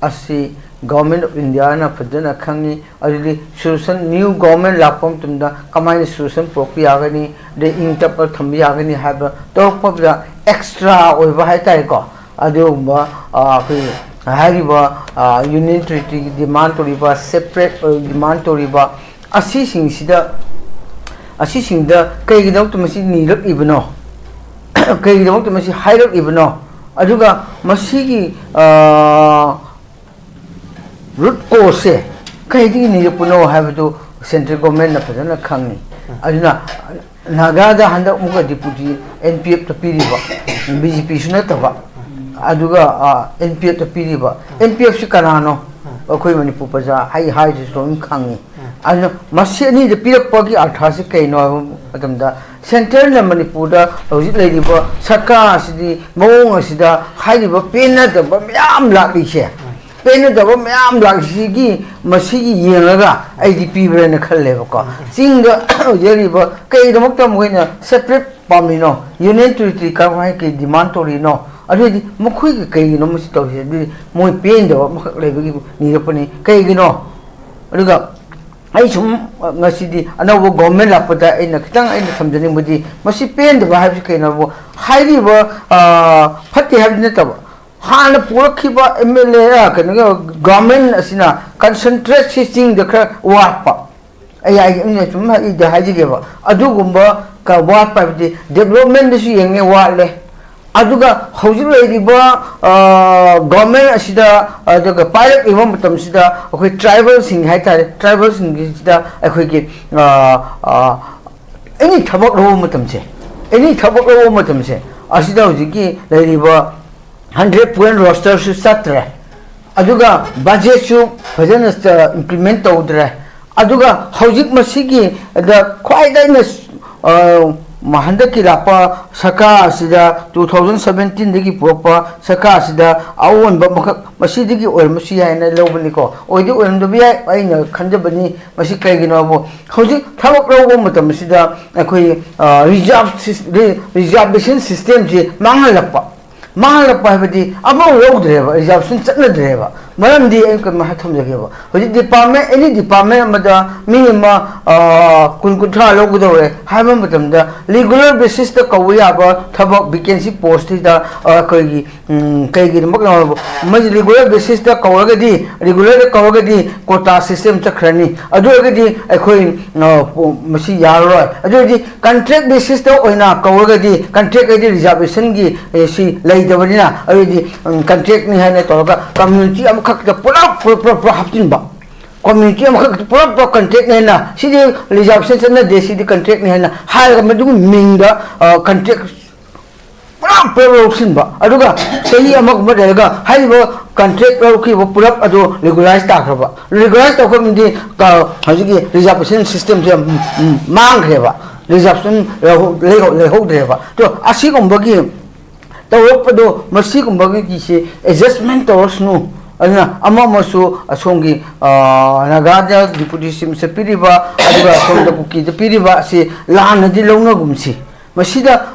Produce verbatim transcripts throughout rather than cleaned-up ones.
ꯑꯁꯤ Government of Indiaꯅ ꯐꯖꯅ ꯈꯪꯉꯤ꯫ ꯑꯗꯨꯗꯤ solution, new government ꯂꯥꯛꯄ ꯃꯇꯝꯗ ꯀꯃꯥꯏꯅ solution ꯄꯨꯔꯛꯄ ꯌꯥꯒꯅꯤ, ꯑꯗꯩ ꯏꯪ ꯇꯞꯄ ꯊꯝꯕ ꯌꯥꯒꯅꯤ ꯍꯥꯏꯕ ꯇꯧꯔꯛꯄꯗ extra ꯑꯣꯏꯕ ꯍꯥꯏ ꯇꯥꯔꯦꯀꯣ꯫ ꯑꯗꯨꯒꯨꯝꯕ ꯑ, ꯑꯩꯈꯣꯏ ꯍꯥꯏꯔꯤꯕ ꯌꯨꯅꯤꯌꯟ ꯇꯦꯔꯤꯇꯣꯔꯤꯒꯤ ꯗꯤꯃꯥꯟ ꯇꯧꯔꯤꯕ, ꯁꯦꯄꯔꯦꯠ ꯗꯤꯃꯥꯟ ꯇꯧꯔꯤꯕ ꯑꯁꯤꯁꯤꯡꯁꯤꯗ, ꯑꯁꯤꯁꯤꯡꯗ ꯀꯩꯒꯤꯗꯃꯛꯇ ꯃꯁꯤ ꯅꯤꯔꯛꯂꯤꯕꯅꯣ? ꯀꯩꯒꯤꯗꯃꯛꯇ ꯃꯁꯤ ꯍꯥꯏꯔꯛꯂꯤꯕꯅꯣ? ꯑꯗꯨꯒ ꯃꯁꯤꯒꯤ ꯔꯨꯠ ꯀꯣꯁꯁꯦ ꯀꯩꯗꯒꯤ ꯅꯤꯔꯛꯄꯅꯣ ꯍꯥꯏꯕꯗꯨ ꯁꯦꯟꯇ꯭ꯔꯦꯜ ꯒꯣꯔꯃꯦꯟꯅ ꯐꯖꯅ ꯈꯪꯉꯤ꯫ ꯑꯗꯨꯅ ꯅꯥꯒꯥꯗ ꯍꯟꯗꯛ ꯑꯃꯨꯛꯀ ꯗꯤꯄꯨꯇꯤ ꯑꯦꯟ ꯄꯤ ꯑꯦꯐꯇ ꯄꯤꯔꯤꯕ, ꯕꯤ ꯖꯦ ꯄꯤꯁꯨ ꯅꯠꯇꯕ, ꯑꯗꯨꯒ ꯑꯦꯟ ꯄꯤ ꯑꯦꯐꯇ ꯄꯤꯔꯤꯕ, ꯑꯦꯟ ꯄꯤ ꯑꯦꯐꯁꯤ ꯀꯅꯥꯅꯣ? ꯑꯩꯈꯣꯏ ꯃꯅꯤꯄꯨꯔ ꯄ꯭ꯔꯖꯥ ꯑꯩ ꯍꯥꯏꯗꯨꯁꯨ ꯂꯣꯏꯅ ꯈꯪꯉꯤ꯫ ꯑꯗꯨꯅ ꯃꯁꯤ ꯑꯅꯤꯗ ꯄꯤꯔꯛꯄꯒꯤ ꯑꯥꯔꯊꯁꯤ ꯀꯩꯅꯣ ꯍꯥꯏꯕ ꯃꯇꯝꯗ, ꯁꯦꯟꯇ꯭ꯔꯦꯜꯅ ꯃꯅꯤꯄꯨꯔꯗ ꯍꯧꯖꯤꯛ ꯂꯩꯔꯤꯕ ꯁꯔꯀꯥꯔ ꯑꯁꯤꯗꯤ ꯃꯑꯣꯡ ꯑꯁꯤꯗ ꯍꯥꯏꯔꯤꯕ ꯄꯦꯟꯅꯗꯕ ꯃꯌꯥꯝ ꯂꯥꯛꯂꯤꯁꯦ, ꯄꯦꯟꯅꯗꯕ ꯃꯌꯥꯝ ꯂꯥꯛꯂꯤꯁꯤꯒꯤ, ꯃꯁꯤꯒꯤ ꯌꯦꯡꯉꯒ ꯑꯩꯗꯤ ꯄꯤꯕ꯭ꯔꯥꯅ ꯈꯜꯂꯦꯕꯀꯣ꯫ ꯆꯤꯡꯗ ꯑꯣꯏꯖꯔꯤꯕ ꯀꯩꯒꯤꯗꯃꯛꯇ ꯃꯈꯣꯏꯅ ꯁꯦꯄꯔꯦꯠ ꯄꯥꯝꯂꯤꯅꯣ? ꯌꯨꯅꯤꯌꯟ ꯇꯦꯔꯤꯇꯣꯔꯤ ꯀꯔꯝꯍꯥꯏꯅ ꯀꯩ ꯗꯤꯃꯥꯟ ꯇꯧꯔꯤꯅꯣ? ꯑꯗꯨꯗꯤ ꯃꯈꯣꯏꯒꯤ ꯀꯩꯒꯤꯅꯣ ꯃꯁꯤ ꯇꯧꯔꯤꯁꯦ? ꯑꯗꯨꯗꯤ ꯃꯣꯏ ꯄꯦꯟꯗꯕ ꯑꯃꯈꯛ ꯂꯩꯕꯒꯤ ꯅꯤꯔꯛꯄꯅꯤ꯫ ꯀꯩꯒꯤꯅꯣ? ꯑꯗꯨꯒ ꯑꯩ ꯁꯨꯝ ꯉꯁꯤꯗꯤ ꯑꯅꯧꯕ ꯒꯣꯔꯃꯦꯟ ꯂꯥꯛꯄꯗ ꯑꯩꯅ ꯈꯤꯇꯪ ꯑꯩꯅ ꯊꯝꯖꯅꯤꯡꯕꯗꯤ, ꯃꯁꯤ ꯄꯦꯟꯗꯕ ꯍꯥꯏꯕꯁꯤ ꯀꯩꯅꯣꯕꯨ, ꯍꯥꯏꯔꯤꯕ, ꯑ, ꯐꯠꯇꯦ ꯍꯥꯏꯕꯗꯤ ꯅꯠꯇꯕ, ꯍꯥꯟꯅ ꯄꯨꯔꯛꯈꯤꯕ ꯑꯦꯝ ꯑꯦꯜ ꯑꯦ, ꯀꯩꯅꯣꯒꯤ ꯒꯣꯔꯃꯦꯟ ꯑꯁꯤꯅ ꯀꯟꯁꯦꯟꯇ꯭ꯔꯦꯠꯁꯤ ꯆꯤꯡꯗ ꯈꯔ ꯋꯥꯠꯄ, ꯑꯩ ꯍꯥꯏ-, ꯑꯩꯅ ꯁꯨꯝ ꯑꯩꯗ ꯍꯥꯏꯖꯒꯦꯕ, ꯑꯗꯨꯒꯨꯝꯕ ꯀ-, ꯋꯥꯠꯄ ꯍꯥꯏꯕꯗꯤ ꯗꯦꯕꯂꯞꯃꯦꯟꯗꯁꯨ ꯌꯦꯡꯉꯦ, ꯋꯥꯠꯂꯦ꯫ ꯑꯗꯨꯒ ꯍꯧꯖꯤꯛ ꯂꯩꯔꯤꯕ, ꯑ, ꯒꯣꯔꯃꯦꯟ ꯑꯁꯤꯗ, ꯑꯗꯨꯒ ꯄꯥꯏꯔꯛꯂꯤꯕ ꯃꯇꯝꯁꯤꯗ ꯑꯩꯈꯣꯏ ꯇ꯭ꯔꯥꯏꯕꯦꯜꯁꯤꯡ ꯍꯥꯏꯇꯥꯔꯦ, ꯇ꯭ꯔꯥꯏꯕꯦꯜꯁꯤꯡꯒꯤꯁꯤꯗ ꯑꯩꯈꯣꯏꯒꯤ, ꯑ, ꯑ, ꯑꯦꯅꯤ ꯊꯕꯛ ꯂꯧꯕ ꯃꯇꯝꯁꯦ, ꯑꯦꯅꯤ ꯊꯕꯛ ꯂꯧꯕ ꯃꯇꯝꯁꯦ, ꯑꯁꯤꯗ ꯍꯧꯖꯤꯛꯀꯤ ꯂꯩꯔꯤꯕ ꯍꯟꯗ꯭ꯔꯦꯠ ꯄꯣꯏꯟ ꯔꯣꯁꯇꯔꯁꯨ ꯆꯠꯇ꯭ꯔꯦ, ꯑꯗꯨꯒ ꯕꯖꯦꯠꯁꯨ ꯐꯖꯅ ꯏꯝꯄ꯭ꯂꯤꯃꯦꯟ ꯇꯧꯗ꯭ꯔꯦ꯫ ꯑꯗꯨꯒ ꯍꯧꯖꯤꯛ ꯃꯁꯤꯒꯤ ꯗ ꯈ꯭ꯋꯥꯏꯗꯒꯤ ꯑꯩꯅ, ꯑ, ꯃ-, ꯍꯟꯗꯛꯀꯤ ꯂꯥꯛꯄ ꯁꯔꯀꯥꯔ ꯑꯁꯤꯗ, ꯇꯨ ꯊꯥꯎꯖꯟ ꯁꯕꯦꯟꯇꯤꯟꯗꯒꯤ ꯄꯨꯔꯛꯄ ꯁꯔꯀꯥꯔ ꯑꯁꯤꯗ ꯑꯑꯣꯟꯕ ꯑꯃꯈꯛ ꯃꯁꯤꯗꯒꯤ ꯑꯣꯏꯔꯝꯕꯁꯨ ꯌꯥꯏꯅ ꯂꯧꯕꯅꯤꯀꯣ꯫ ꯑꯣꯏꯗꯤ ꯑꯣꯏꯔꯝꯗꯕ ꯌꯥꯏ, ꯑꯩꯅ ꯈꯟꯖꯕꯅꯤ꯫ ꯃꯁꯤ ꯀꯩꯒꯤꯅꯣꯕꯨ, ꯍꯧꯖꯤꯛ ꯊꯕꯛ ꯂꯧꯕ ꯃꯇꯝ ꯑꯁꯤꯗ ꯑꯩꯈꯣꯏ, ꯑ, ꯔꯤꯖꯥꯔꯚ ꯁꯤꯁ-, ꯔꯤ-, ꯔꯤꯖꯥꯔꯚꯦꯁꯟ ꯁꯤꯁꯇꯦꯝꯁꯤ ꯃꯥꯡꯍꯜꯂꯛꯄ꯫ ꯃꯥꯡꯍꯜꯂꯛꯄ ꯍꯥꯏꯕꯗꯤ ꯑꯃꯐꯥꯎ ꯂꯧꯗ꯭ꯔꯦꯕ, ꯔꯤꯖꯥꯔꯚꯦꯁꯟ ꯆꯠꯅꯗ꯭ꯔꯦꯕ꯫ ꯃꯔꯝꯗꯤ ꯑꯩ ꯀꯩꯅꯣ ꯍꯥꯏ ꯊꯝꯖꯒꯦꯕ, ꯍꯧꯖꯤꯛ department, any department ꯑꯃꯗ ꯃꯤ ꯑꯃ, ꯑ, ꯀꯨꯟ ꯀꯨꯟꯊ꯭ꯔꯥ ꯂꯧꯒꯗꯧꯔꯦ ꯍꯥꯏꯕ ꯃꯇꯝꯗ, regular basis ꯇ ꯀꯧꯕ ꯌꯥꯕ ꯊꯕꯛ vacancy post ꯁꯤꯗ, ꯑ, ꯑꯩꯈꯣꯏꯒꯤ, ꯎꯝ, ꯀꯩꯒꯤꯗꯃꯛ ꯃꯁꯤ regular basis ꯇ ꯀꯧꯔꯒꯗꯤ, regular ꯗ ꯀꯧꯔꯒꯗꯤ quota system ꯆꯠꯈ꯭ꯔꯅꯤ꯫ ꯑꯗꯨ ꯑꯣꯏꯔꯒꯗꯤ ꯑꯩꯈꯣꯏ, ꯑ, ꯃꯁꯤ ꯌꯥꯔꯔꯣꯏ꯫ ꯑꯗꯨ ꯑꯣꯏꯔꯗꯤ contract basis ꯇ ꯑꯣꯏꯅ ꯀꯧꯔꯒꯗꯤ, contract ꯍꯥꯏꯗꯤ reservation ꯒꯤ, ꯑꯦ, ꯁꯤ ꯂꯩꯇꯕꯅꯤꯅ, ꯑꯗꯨꯗꯤ, ꯎꯝ, contract ꯅꯤ ꯍꯥꯏꯅ ꯇꯧꯔꯒ community ꯑꯃꯈꯛꯇ ꯄꯨꯂꯞ, ꯄꯨꯂꯞ, ꯄꯨꯂꯞ, ꯄꯨꯂꯞ ꯍꯥꯞꯆꯤꯟꯕ꯫ Community ꯑꯃꯈꯛꯇ ꯄꯨꯂꯞ, ꯄꯨꯂꯞ contract ꯅꯤ ꯍꯥꯏꯅ, ꯁꯤꯗꯤ reservation ꯆꯠꯅꯗꯦ, ꯁꯤꯗꯤ contract ꯅꯤ ꯍꯥꯏꯅ ꯍꯥꯏꯔꯒ, ꯃꯗꯨꯒꯤ ꯃꯤꯡꯗ, ꯑ, contract ꯄꯨꯂꯞ, ꯄꯨꯂꯞ ꯂꯧꯁꯤꯟꯕ꯫ ꯑꯗꯨꯒ ꯆꯍꯤ ꯑꯃꯒꯨꯝꯕ ꯂꯩꯔꯒ ꯍꯥꯏꯔꯤꯕ contract ꯂꯧꯈꯤꯕ ꯄꯨꯂꯞ ꯑꯗꯨ regularize ꯇꯥꯈ꯭ꯔꯕ꯫ Regularize ꯇꯧꯈ꯭ꯔꯕꯗꯤ ꯀ-, ꯍꯧꯖꯤꯛꯀꯤ reservation system ꯁꯦ, ꯎꯝ, ꯎꯝ, ꯃꯥꯡꯈ꯭ꯔꯦꯕ꯫ Reservation ꯂꯩꯍꯧ-, ꯂꯩꯍꯧ-, ꯂꯩꯍꯧꯗ꯭ꯔꯦꯕ꯫ ꯑꯗꯣ ꯑꯁꯤꯒꯨꯝꯕꯒꯤ ꯇꯧꯔꯛꯄꯗꯣ, ꯃꯁꯤꯒꯨꯝꯕꯒꯤꯁꯦ adjustment ꯇꯧꯔꯁꯅꯨ꯫ ꯑꯗꯨꯅ ꯑꯃ ꯑꯃꯁꯨ ꯑꯁꯣꯝꯒꯤ, ꯑ, ꯅꯥꯒꯥꯗ deputy chief minister ꯄꯤꯔꯤꯕ, ꯑꯗꯨꯒ ꯑꯁꯣꯝꯗ ꯀꯨꯀꯤꯗ ꯄꯤꯔꯤꯕ ꯑꯁꯤ ꯂꯥꯟꯅꯗꯤ ꯂꯧꯅꯒꯨꯝꯁꯤ꯫ ꯃꯁꯤꯗ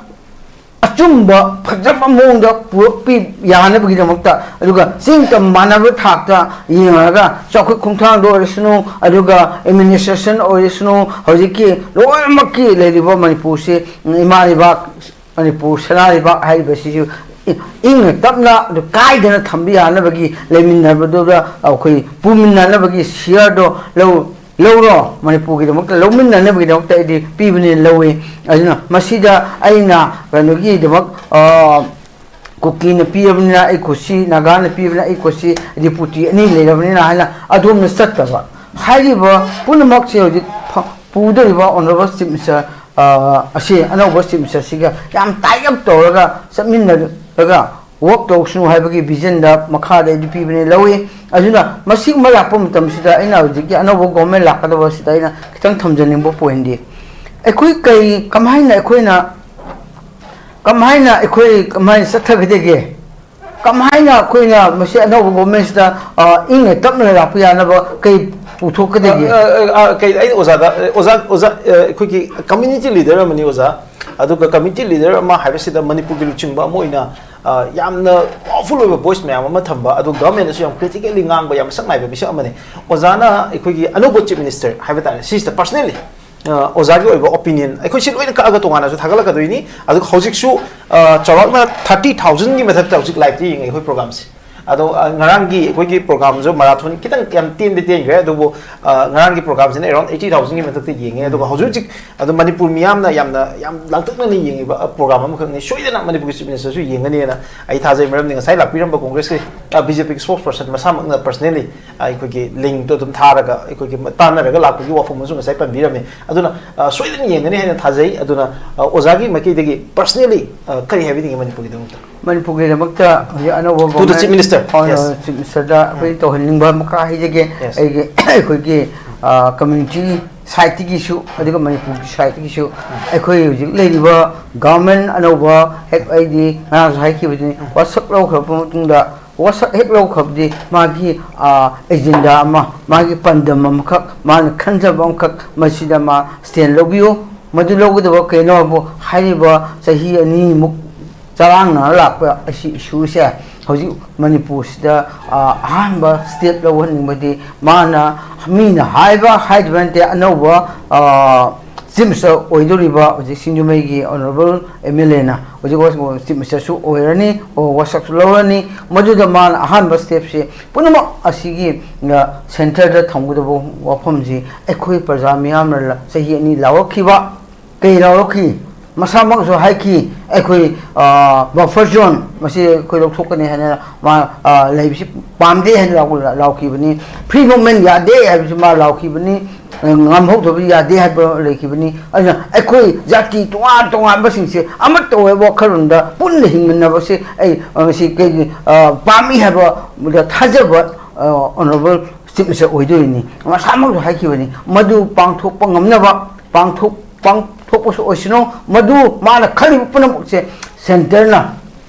ꯑꯆꯨꯝꯕ ꯐꯖꯕ ꯃꯑꯣꯡꯗ ꯄꯨꯔꯛꯄꯤ ꯌꯥꯅꯕꯒꯤꯗꯃꯛꯇ, ꯑꯗꯨꯒ ꯆꯤꯡ ꯇꯝ ꯃꯥꯟꯅꯕ ꯊꯥꯛꯇ ꯌꯦꯡꯉꯒ, ꯆꯥꯎꯈꯠ ꯈꯣꯡꯊꯥꯡꯗ ꯑꯣꯏꯔꯁꯅꯨ, ꯑꯗꯨꯒ administration ꯑꯣꯏꯔꯁꯅꯨ, ꯍꯧꯖꯤꯛꯀꯤ ꯂꯣꯏꯅꯃꯛꯀꯤ ꯂꯩꯔꯤꯕ ꯃꯅꯤꯄꯨꯔꯁꯤ, ꯏꯃꯥ ꯂꯩꯕꯥꯛ ꯃꯅꯤꯄꯨꯔ ꯁꯅꯥ ꯂꯩꯕꯥꯛ ꯍꯥꯏꯔꯤꯕꯁꯤꯁꯨ ꯏ-, ꯏꯪꯅ ꯇꯞꯅ ꯑꯗꯨ ꯀꯥꯏꯗꯅ ꯊꯝꯕ ꯌꯥꯅꯕꯒꯤ ꯂꯩꯃꯤꯟꯅꯕꯗꯨꯗ ꯑꯩꯈꯣꯏ ꯄꯨꯃꯤꯟꯅꯅꯕꯒꯤ share ꯗꯣ ꯂꯧ-, ꯂꯧꯔꯣ, ꯃꯅꯤꯄꯨꯔꯒꯤꯗꯃꯛꯇ ꯂꯧꯃꯤꯟꯅꯅꯕꯒꯤꯗꯃꯛꯇ ꯑꯩꯗꯤ ꯄꯤꯕꯅꯦꯅ ꯂꯧꯏ꯫ ꯑꯗꯨꯅ ꯃꯁꯤꯗ ꯑꯩꯅ ꯀꯩꯅꯣꯒꯤꯗꯃꯛ, ꯑ, ꯀꯨꯀꯤꯅ ꯄꯤꯔꯕꯅꯤꯅ ꯑꯩ ꯀꯨꯁꯤ, ꯅꯥꯒꯥꯅ ꯄꯤꯕꯅꯤꯅ ꯑꯩ ꯀꯨꯁꯤ, deputy ꯑꯅꯤ ꯂꯩꯔꯕꯅꯤꯅ ꯍꯥꯏꯅ ꯑꯗꯣꯝꯗ ꯆꯠꯇꯕ꯫ ꯍꯥꯏꯔꯤꯕ ꯄꯨꯝꯅꯃꯛꯁꯦ ꯍꯧꯖꯤꯛ ꯐ-, ꯄꯨꯗꯧꯔꯤꯕ honourable chief minister, ꯑ, ꯑꯁꯤ ꯑꯅꯧꯕ chief minister ꯁꯤꯒ ꯌꯥꯝ tie up ꯇꯧꯔꯒ ꯆꯠꯃꯤꯟꯅꯔꯒ work ꯇꯧꯁꯅꯨ ꯍꯥꯏꯕꯒꯤ vision ꯗ ꯃꯈꯥꯗ ꯑꯩꯗꯤ ꯄꯤꯕꯅꯦ ꯂꯧꯏ꯫ ꯑꯗꯨꯅ ꯃꯁꯤꯒꯨꯝꯕ ꯂꯥꯛꯄ ꯃꯇꯝꯁꯤꯗ ꯑꯩꯅ ꯍꯧꯖꯤꯛꯀꯤ ꯑꯅꯧꯕ government ꯂꯥꯛꯀꯗꯕꯁꯤꯗ ꯑꯩꯅ ꯈꯤꯇꯪ ꯊꯝꯖꯅꯤꯡꯕ point ꯗꯤ, ꯑꯩꯈꯣꯏ ꯀꯩ, ꯀꯃꯥꯏꯅ ꯑꯩꯈꯣꯏꯅ, ꯀꯃꯥꯏꯅ ꯑꯩꯈꯣꯏ ꯀꯃꯥꯏꯅ ꯆꯠꯊꯒꯗꯒꯦ? ꯀꯃꯥꯏꯅ ꯑꯩꯈꯣꯏꯅ ꯃꯁꯤ ꯑꯅꯧꯕ government ꯁꯤꯗ, ꯑ, ꯏꯪꯅ ꯇꯞꯅ ꯂꯥꯛꯄ ꯌꯥꯅꯕ ꯀꯩ ꯄꯨꯊꯣꯛꯀꯗꯒꯦ? ꯑ, ꯑ, ꯑ, ꯀꯩ, ꯑꯩ ꯑꯣꯖꯥꯗ, ꯑ, ꯑꯣꯖꯥ, ꯑꯣꯖꯥ, ꯑ, ꯑꯩꯈꯣꯏꯒꯤ community leader ꯑꯃꯅꯤ ꯑꯣꯖꯥ꯫ ꯑꯗꯨꯒ community leader ꯑꯃ ꯍꯥꯏꯕꯁꯤꯗ ꯃꯅꯤꯄꯨꯔꯒꯤ ꯂꯨꯆꯤꯡꯕ ꯑꯃ ꯑꯣꯏꯅ ꯑ, ꯌꯥꯝꯅ ꯄꯥꯋꯔꯐꯨꯜ ꯑꯣꯏꯕ ꯚꯣꯏꯁ ꯃꯌꯥꯝ ꯑꯃ ꯊꯝꯕ, ꯑꯗꯨ ꯒꯚꯔꯟꯃꯦꯟꯗꯁꯨ ꯌꯥꯝ ꯀ꯭ꯔꯤꯇꯤꯀꯦꯜꯂꯤ ꯉꯥꯡꯕ ꯌꯥꯝ ꯃꯁꯛ ꯅꯥꯏꯕ ꯃꯤꯁꯛ ꯑꯃꯅꯤ꯫ ꯑꯣꯖꯥꯅ ꯑꯩꯈꯣꯏꯒꯤ ꯑꯅꯧꯕ ꯆꯤꯐ ꯃꯤꯅꯤꯁꯇꯔ ꯍꯥꯏꯕ ꯇꯥꯔꯦ, ꯁꯤꯁꯤꯗ ꯄꯔꯁꯅꯦꯜꯂꯤ ꯑꯣꯖꯥꯒꯤ ꯑꯣꯏꯕ ꯑꯣꯄꯤꯅꯤꯌꯟ ꯑꯩꯈꯣꯏ ꯁꯤ ꯂꯣꯏꯅ ꯀꯛꯑꯒ ꯇꯣꯉꯥꯟꯅꯁꯨ ꯊꯥꯒꯠꯂꯛꯀꯗꯣꯏꯅꯤ꯫ ꯑꯗꯨꯒ ꯍꯧꯖꯤꯛꯁꯨ ꯑ, ꯆꯥꯎꯔꯥꯛꯅ ꯊꯥꯔꯇꯤ ꯊꯥꯎꯖꯟꯒꯤ ꯃꯊꯛꯇ ꯍꯧꯖꯤꯛ ꯂꯥꯏꯚꯇ ꯌꯦꯡꯉꯦ ꯑꯩꯈꯣꯏ ꯄ꯭ꯔꯣꯒꯥꯝꯁꯦ꯫ ꯑꯗꯣ ꯑ, ꯉꯔꯥꯡꯒꯤ ꯑꯩꯈꯣꯏꯒꯤ ꯄ꯭ꯔꯣꯒꯥꯝꯁꯨ ꯃꯔꯥꯊꯣꯟ ꯈꯤꯇꯪ ꯌꯥꯝ ꯇꯦꯟꯗꯤ ꯇꯦꯟꯈ꯭ꯔꯦ, ꯑꯗꯨꯕꯨ ꯑ, ꯉꯔꯥꯡꯒꯤ ꯄ꯭ꯔꯣꯒꯥꯝꯁꯤꯅ ꯑꯦꯔꯥꯎꯟ ꯑꯩꯠꯇꯤ ꯊꯥꯎꯖꯟꯒꯤ ꯃꯊꯛꯇ ꯌꯦꯡꯉꯦ꯫ ꯑꯗꯨꯒ ꯍꯧꯖꯤꯛ ꯍꯧꯖꯤꯛ ꯑꯗꯣ ꯃꯅꯤꯄꯨꯔ ꯃꯤꯌꯥꯝꯅ ꯌꯥꯝꯅ, ꯌꯥꯝ ꯂꯥꯡꯇꯛꯅꯅ ꯌꯦꯡꯉꯤꯕ, ꯑ, ꯄ꯭ꯔꯣꯒꯥꯝ ꯑꯃꯈꯛꯅꯤ꯫ ꯁꯣꯏꯗꯅ ꯃꯅꯤꯄꯨꯔꯒꯤ ꯆꯤꯐ ꯃꯤꯅꯤꯁꯇꯔꯁꯨ ꯌꯦꯡꯒꯅꯤꯅ ꯑꯩ ꯊꯥꯖꯩ꯫ ꯃꯔꯝꯗꯤ ꯉꯁꯥꯏ ꯂꯥꯛꯄꯤꯔꯝꯕ ꯀꯣꯡꯒ꯭ꯔꯦꯁꯀꯤ, ꯑ, ꯕꯤ ꯖꯦ ꯄꯤꯒꯤ ꯁ꯭ꯄꯣꯛꯁ ꯄꯔꯁꯟ ꯃꯁꯥꯃꯛꯅ ꯄꯔꯁꯅꯦꯜꯂꯤ, ꯑ, ꯑꯩꯈꯣꯏꯒꯤ ꯂꯤꯡꯇꯣ ꯑꯗꯨꯝ ꯊꯥꯔꯒ ꯑꯩꯈꯣꯏꯒꯤ ꯇꯥꯟꯅꯔꯒ ꯂꯥꯛꯄꯒꯤ ꯋꯥꯐꯝ ꯑꯃꯁꯨ ꯉꯁꯥꯏ ꯄꯟꯕꯤꯔꯝꯃꯤ꯫ ꯑꯗꯨꯅ, ꯑ, ꯁꯣꯏꯗꯅ ꯌꯦꯡꯒꯅꯤ ꯍꯥꯏꯅ ꯊꯥꯖꯩ꯫ ꯑꯗꯨꯅ, ꯑ, ꯑꯣꯖꯥꯒꯤ ꯃꯥꯏꯀꯩꯗꯒꯤ ꯄꯔꯁꯅꯦꯜꯂꯤ, ꯑ, ꯀꯔꯤ ꯍꯥꯏꯕꯤꯅꯤꯡꯉꯤ ꯃꯅꯤꯄꯨꯔꯒꯤꯗꯃꯛꯇ? ꯃꯅꯤꯄꯨꯔꯒꯤꯗꯃꯛꯇ ꯍꯧꯖꯤꯛ ꯑꯅꯧꯕ To the government, Chief Minister, ꯑ, yes. ꯆꯤꯐ ꯃꯤꯅꯤꯁꯇꯔꯗ ꯑꯩꯈꯣꯏ ꯇꯧꯍꯟꯅꯤꯡꯕ ꯃꯈꯥ ꯍꯥꯏꯖꯒꯦ꯫ Yes. ꯑꯩꯒꯤ, ꯑꯩꯈꯣꯏꯒꯤ, ꯑ, ꯀꯝꯃ꯭ꯌꯨꯅꯤꯇꯤ ꯁꯥꯏꯠꯇꯒꯤꯁꯨ, ꯑꯗꯨꯒ ꯃꯅꯤꯄꯨꯔꯒꯤ ꯁꯥꯏꯠꯇꯒꯤꯁꯨ ꯑꯩꯈꯣꯏ ꯍꯧꯖꯤꯛ ꯂꯩꯔꯤꯕ ꯒꯚꯔꯟꯃꯦꯟ ꯑꯅꯧꯕ, ꯍꯦꯛ ꯑꯩꯗꯤ ꯉꯔꯥꯡꯁꯨ ꯍꯥꯏꯈꯤꯕꯗꯨꯅꯤ, ꯋꯥꯁꯛ ꯂꯧꯈ꯭ꯔꯕ ꯃꯇꯨꯡꯗ, ꯋꯥꯁꯛ ꯍꯦꯛ ꯂꯧꯈ꯭ꯔꯕꯗꯤ ꯃꯥꯒꯤ, ꯑ, ꯑꯦꯖꯦꯟꯗꯥ ꯑꯃ, ꯃꯥꯒꯤ ꯄꯥꯟꯗꯝ ꯑꯃꯈꯛ, ꯃꯥꯅ ꯈꯟꯖꯕ ꯑꯃꯈꯛ, ꯃꯁꯤꯗ ꯃꯥ ꯁ꯭ꯇꯦꯟ ꯂꯧꯕꯤꯌꯨ꯫ ꯃꯗꯨ ꯂꯧꯒꯗꯕ ꯀꯩꯅꯣ ꯍꯥꯏꯕꯨ, ꯍꯥꯏꯔꯤꯕ ꯆꯍꯤ ꯑꯅꯤꯃꯨꯛ ꯆꯔꯥꯡꯅꯔ ꯂꯥꯛꯄ ꯑꯁꯤ ꯏꯁꯨꯁꯦ ꯍꯧꯖꯤꯛ ꯃꯅꯤꯄꯨꯔꯁꯤꯗ, ꯑ, ꯑꯍꯥꯟꯕ ꯁ꯭ꯇꯦꯞ ꯂꯧꯍꯟꯅꯤꯡꯕꯗꯤ ꯃꯥꯅ, ꯃꯤꯅ ꯍꯥꯏꯕ ꯍꯥꯏꯗꯕ ꯅꯠꯇꯦ, ꯑꯅꯧꯕ, ꯑ, ꯆꯤꯐ ꯃꯤꯅꯤꯁꯇꯔ ꯑꯣꯏꯗꯧꯔꯤꯕ ꯍꯧꯖꯤꯛ ꯁꯤꯡꯖꯃꯩꯒꯤ ꯑꯣꯅꯔꯦꯕꯜ ꯑꯦꯝ ꯑꯦꯜ ꯑꯦꯅ ꯍꯧꯖꯤꯛ ꯆꯤꯐ ꯃꯤꯅꯤꯁꯇꯔꯁꯨ ꯑꯣꯏꯔꯅꯤ, ꯑꯣ, ꯋꯥꯁꯛꯁꯨ ꯂꯧꯔꯅꯤ꯫ ꯃꯗꯨꯗ ꯃꯥꯅ ꯑꯍꯥꯟꯕ ꯁ꯭ꯇꯦꯞꯁꯦ ꯄꯨꯝꯅꯃꯛ ꯑꯁꯤꯒꯤ, ꯑ, ꯁꯦꯟꯇꯔꯗ ꯊꯝꯒꯗꯕ ꯋꯥꯐꯝꯁꯤ ꯑꯩꯈꯣꯏ ꯄ꯭ꯔꯖꯥ ꯃꯤꯌꯥꯝꯅ ꯂ-, ꯆꯍꯤ ꯑꯅꯤ ꯂꯥꯎꯔꯛꯈꯤꯕ, ꯀꯩ ꯂꯥꯎꯔꯛꯈꯤ? ꯃꯁꯥꯃꯛꯅꯁꯨ ꯍꯥꯏꯈꯤ, ꯑꯩꯈꯣꯏ, ꯑ, ꯕꯐꯔ ꯖꯣꯟ ꯃꯁꯤ ꯑꯩꯈꯣꯏ ꯂꯧꯊꯣꯛꯀꯅꯤ ꯍꯥꯏꯅ ꯃꯥ, ꯑ, ꯂꯩꯕꯁꯤ ꯄꯥꯝꯗꯦ ꯍꯥꯏꯅ ꯂꯥꯎ-, ꯂꯥꯎꯈꯤꯕꯅꯤ꯫ ꯐ꯭ꯔꯤ ꯃꯨꯚꯃꯦꯟ ꯌꯥꯗꯦ ꯍꯥꯏꯕꯁꯤ ꯃꯥ ꯂꯥꯎꯈꯤꯕꯅꯤ꯫ ꯑ, ꯉꯝꯍꯧꯗꯕ ꯌꯥꯗꯦ ꯍꯥꯏꯕ ꯂꯩꯈꯤꯕꯅꯤ꯫ ꯑꯗꯨꯅ ꯑꯩꯈꯣꯏ ꯖꯥꯇꯤ ꯇꯣꯉꯥꯟ ꯇꯣꯉꯥꯟꯕꯁꯤꯡꯁꯦ ꯑꯃꯠꯇ ꯑꯣꯏꯕ ꯋꯥꯈꯜꯂꯣꯟꯗ ꯄꯨꯟꯅ ꯍꯤꯡꯃꯤꯟꯅꯕꯁꯦ ꯑꯩ, ꯑ, ꯃꯁꯤ ꯀꯩꯒꯤ, ꯑ, ꯄꯥꯝꯃꯤ ꯍꯥꯏꯕꯗ ꯊꯥꯖꯕ, ꯑ, ꯑꯣꯅꯔꯦꯕꯜ ꯆꯤꯐ ꯃꯤꯅꯤꯁꯇꯔ ꯑꯣꯏꯗꯣꯏꯅꯤ꯫ ꯃꯁꯥꯃꯛꯁꯨ ꯍꯥꯏꯈꯤꯕꯅꯤ꯫ ꯃꯗꯨ ꯄꯥꯡꯊꯣꯛꯄ ꯉꯝꯅꯕ, ꯄꯥꯡꯊꯣꯛ-, ꯄꯥꯡꯊꯣꯛꯄꯁꯨ ꯑꯣꯏꯁꯅꯨ, ꯃꯗꯨ ꯃꯥꯅ ꯈꯜꯂꯤꯕ ꯄꯨꯝꯅꯃꯛꯁꯦ ꯁꯦꯟꯇꯔꯅ,